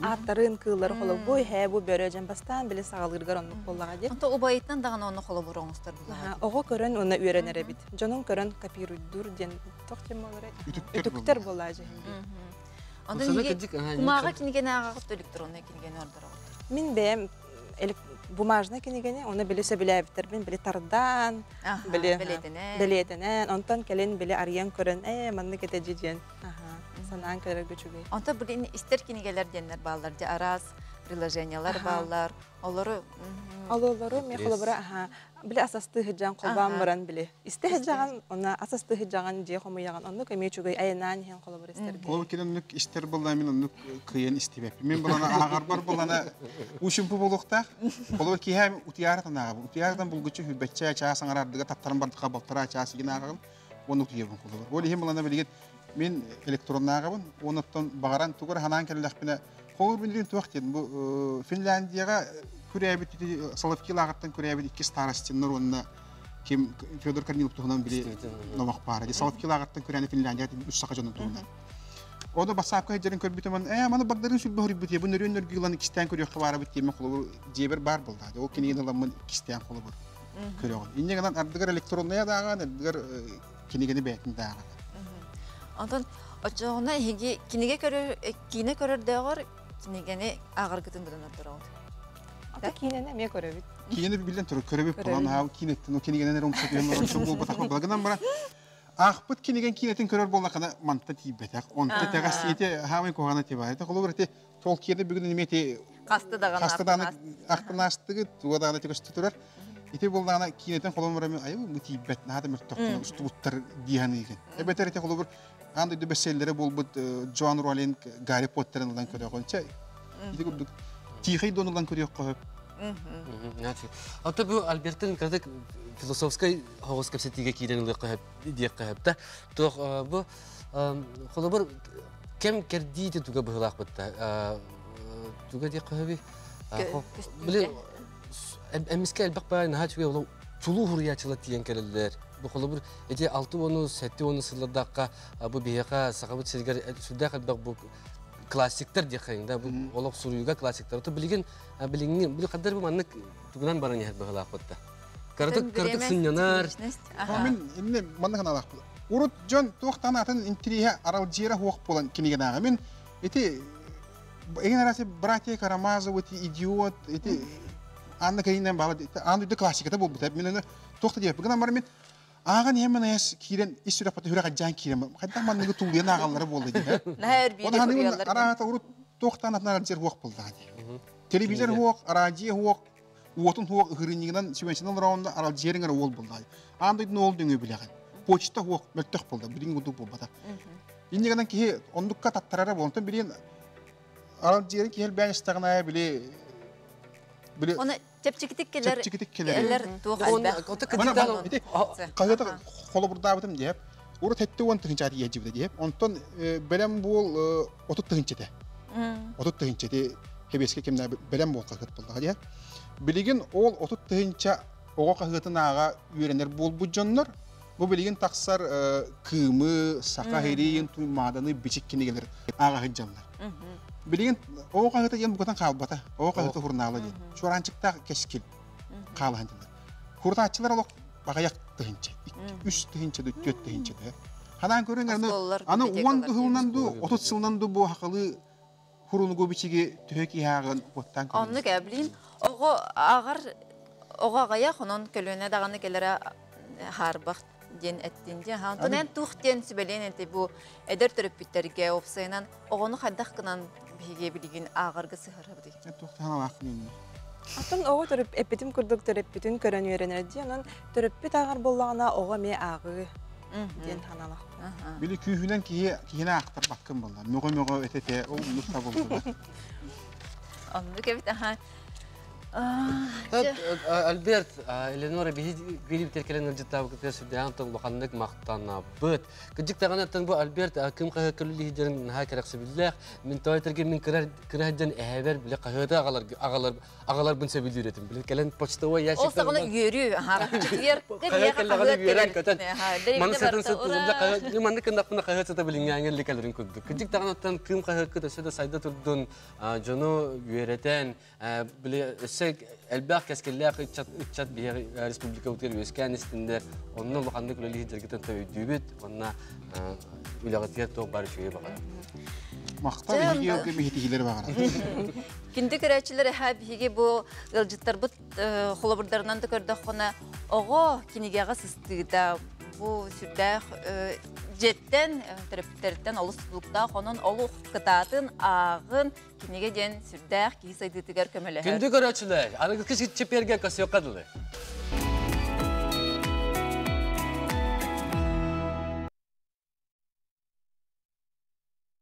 Ааттарын кыыллары холобур иһэ бу бөрө дьэн бастаан били саҕалыыргар оннук буоллаҕа дии. Онто убайыттан даҕаны онно холобур оҥостор буоллаҕа. Оҕо көрөн уонна үөрэнэр эбит. Дьонун көрөн копируйдуур диэн туох диэн буолар Үтүктэр буоллаа дьэ. Онтон кумааҕы кинигэни ааҕаҕыт электроннай кинигэни ордороҕут? Мин бэйэм бумажный кинигэни оны били сөбүлээбиттэрбин били тардаан, били бэлиэтэнэн, онтон кэлин били арыйан көрөн, ээ маннык этэ дьиэн санаан көрөргө үчүгэй. Онто билин истер кинигэлэр диэннэр бааллар, дьэ араас приложениялар бааллар. Олору Олору мен холобура аха били асасты хыджан холбаан баран били исте хыджаган она асасты хыджаган дьиэ хомуйаган оннук эмиэ үчүгэй айанаан иһэн холобур истерге. Ол кин оннук истер булла мин оннук кыйан истибэппин. Мин булана ааҕарбар булана уучумпу буолуохтаах. Холобур киһи утуйаартан ааҕабын. Утуйаартан булгуччу хүрбэччэ чаас аҥараардыга таттаран бардыха балтараа чаас игин ааҕабын. Оннук утуйабын холобур. Ол иһин булана билигин мин электроннааҕабын. Онуттан баҕаран тугу эрэ санаан кэллэхпинэ холобур билигин туох диэн бу Финляндияҕа күрээбит Соловки лааҕыттан күрээбит икки старостиннар уонна ким Федор Корнилов туһунан били номох баара. Соловки лааҕыттан күрээн Финляндияҕа үс саха дьонун туһунан. Ону бассаапка сылдьарын көрбүтүм, ээ, маны багдарын сүлбэ хоруйбут, бу нөрүөн нөргү ылан иккистээн көрүөххэ баарабыт диэмэ холобур дьиэбэр баар буолла. Ол кинигэни ыламмын иккистээн холобур көрөҕүн. Инньэ гынан ардыгар электронная дааҕан, ардыгар кинигэни бэйэтин дааҕан. Онтон оччоҕуна эһиги кинигэ көрөр, киинэ көрөрдөөҕөр кинигэни ааҕаргытын быдан ордороҕут. Ата киинэни эмиэ көрөбүт. Киинэни биллэн турар көрөбүт буолан аһаа киинэттэн кинигэнэн эрэ умсугуйан олорон буолбатах буолла. Гынан баран аахпыт киниген киинэтин көрөр буоллахына манта тиийбэтэх. Онто тэҕэс ити хаамай куһаҕана тибаа. Ити холобур ити Толкиены бүгүн эмиэ ити хаста даҕаны хаста даҕаны ахтынаастыгыт туга даҕаны көстө турар. Ити буоллаҕына киинэтин холобур эми айы бу тиийбэт наһаа да мөлтөхтөн устубуттар дии саныыгын. Эбэтэр ити холобур аан дойду бестселлерэ буолбут Джоан Ролинг Гарри Поттерын ылан көрөҕүн. Чэ ити курдук Тихий Дон ылан көрүөххэ сөп. Ото бу Альбертин кырдык философскай хоҕус кэпсэтиигэ киирэн ылыахха сөп диэххэ сөп да. Туох бу холобур кэм кэрдиити туга быһыылаахпытта туга диэххэ сөбүй? Били эмискэ элбэх баай наһаа үчүгэй ол чулуу хуруйааччылар тиийэн кэлэллэр. Бу холобур эти 6 ону 7 ону сыллардаахха бу биһиэхэ Сахабыт сиригэр сүрдээх элбэх бу классиктар диэххэ да бу олох суруйууга классиктар. То билигин билиҥҥи били хаддар бу маннык тугунан баран иһэр быһыылаахпытта. Кыратык кыратык сынньанар. Мин инне маннык аналаахпыт. Урут дьон туохтан атын интириэһэ аралдьыйара хуох буолан кинигэнааҕа. Мин ити эгин арасы братья Карамазов ити идиот ити Анна Каренина баала аан дойду классиката буолбута. Мин аны туох да диэппин. Гынан баран мин ааҕан иһэммин айас киирэн ис сүрэхпит хүрэх адьаан киирэн хайдах манныгы тулуйан ааҕаллара буолла дии. Наһаа эрбиири суруйаллар. Араата урут туохтан атын аралдьыйар хуох буоллаҕа дии. Телевизор хуох, араадьыйа хуох, уотун хуох ыһырынньыгынан сүбэнсинэн олороонно аралдьыйарыҥ эрэ уол буоллаҕа. Аан дойдуну ол дөҥү билэҕин. Почта хуох мөлтөх буолла, билиҥ курдук буолбата. Инньэ гынан киһи оннукка таттарара буолла. Онтон билигин аралдьыйарын киһи элбээн истэҕин аайы били били Оны чэпчэкитик келер чэпчэкитик келер. Элер туох элбэх. Хаһыата холобурдаабытым диэп. Урут 70 тыһыынча тиийээччибитэ диэп. Онтон бэлэм буол 30 тыһыынча 30 тыһыынча хэбиэскэ кэмнэ бэлэм буол хаһыат буоллаҕа диэ. Билигин ол 30 тыһыынча оҕо хаһыатын ааҕа үөрэнэр буолбут дьоннор. Бу билигин тахсар Кыымы, Саха Һирийин, Туймааданы бичик кинигэлэр ааҕа сылдьаллар. Билигин оҕо хаһыата диэн букатын хаалбата. Оҕо хаһыата журнала диэн. Чуораанчыктаах кэскил хаалаһан дилер. Курутааччылар олох багаяк тыһынча, 3 тыһынча да 4 тыһынча да. Ханаан көрүн аны аны 10 сылынан ду 30 сылынан ду бу хакалы хурунугу бичиги төһө киһааҕын уоттаан көрүн. Оннук эблин оҕо ааҕар оҕо аҕайах онон көлүөнэ даҕаны кэлэрэ хаарбах диэн эттин дии. Онтон эн туох диэн сүбэлиэн этэй бу эдэр төрөппүттэргэ уопсайынан оҕону хайдах гынан биһиги билигин ааҕарга сыһарабытый? Туох таһаалаахпын инни. Атын оҕо төрөп эппитим курдук төрөппүтүн көрөн үөрэнэр дии. Онон төрөппүт ааҕар буоллаҕына оҕо эмиэ ааҕыы диэн санаалаахпын. Били күүһүнэн киһи киһини аахтарбаккын буолла. Мөҕө-мөҕө этэ-этэ ол оннук табыллыбат. Оннук эбит аха. Альберт, Элеонора биһи битер кэлэн ылдьыттаабыкытыгар сүрдээҕин тыл улаханнык махтанабыт. Кырдьык даҕаны оттон бу Альберт кым хаһыакка үлэлиһидэрин наһаа кэрэхсэбиллээх. Мин тоҕо этэргэ мин кыра кыра сылдьан эһэбэр бile хаһыаты аҕалар аҕалар аҕаларбын сөбүлүүр этим. Билин кэлэн почтовой ящик. Ол саҕана үөрүү, чытыйар кэллэҕинэ үөрэн көтөн. Маны сытын сыт маннык гыннахпына хаһыат сыта билиҥҥээҥҥэ ликэлэрин курдук. Кырдьык даҕаны оттон кыым хаһыаккыт өссө да сайда турдун, дьону үөрэтэн, били өссө элбэх кэскиллээх ыччат ыччат биһиги республикабытыгар үөскээн истиннэр, онно улаханнык үлэлии сылдьаргытын өйдүүбүт, уонна үлэҕитигэр туох баар үчүгэйи баҕарабыт. Махтал биһиги ыалга биһитиһилэр баҕарабыт. Күндү көрөөччүлэр, эһэ биһиги бу ыалдьыттарбыт холобурдарынан да көрдөххүнэ, оҕо кинигэҕэ сыстыыта бу сүрдээх дьиэттэн, төрөппүттэриттэн олус тутулуктаах, онон олох кытаатын, ааҕын, кинигэ диэн сүрдээх киһи сайдыытыгар көмөлөһөр. Күндү көрөөччүлэр, аныгы чэпиэргэ көсүөххэ дылы.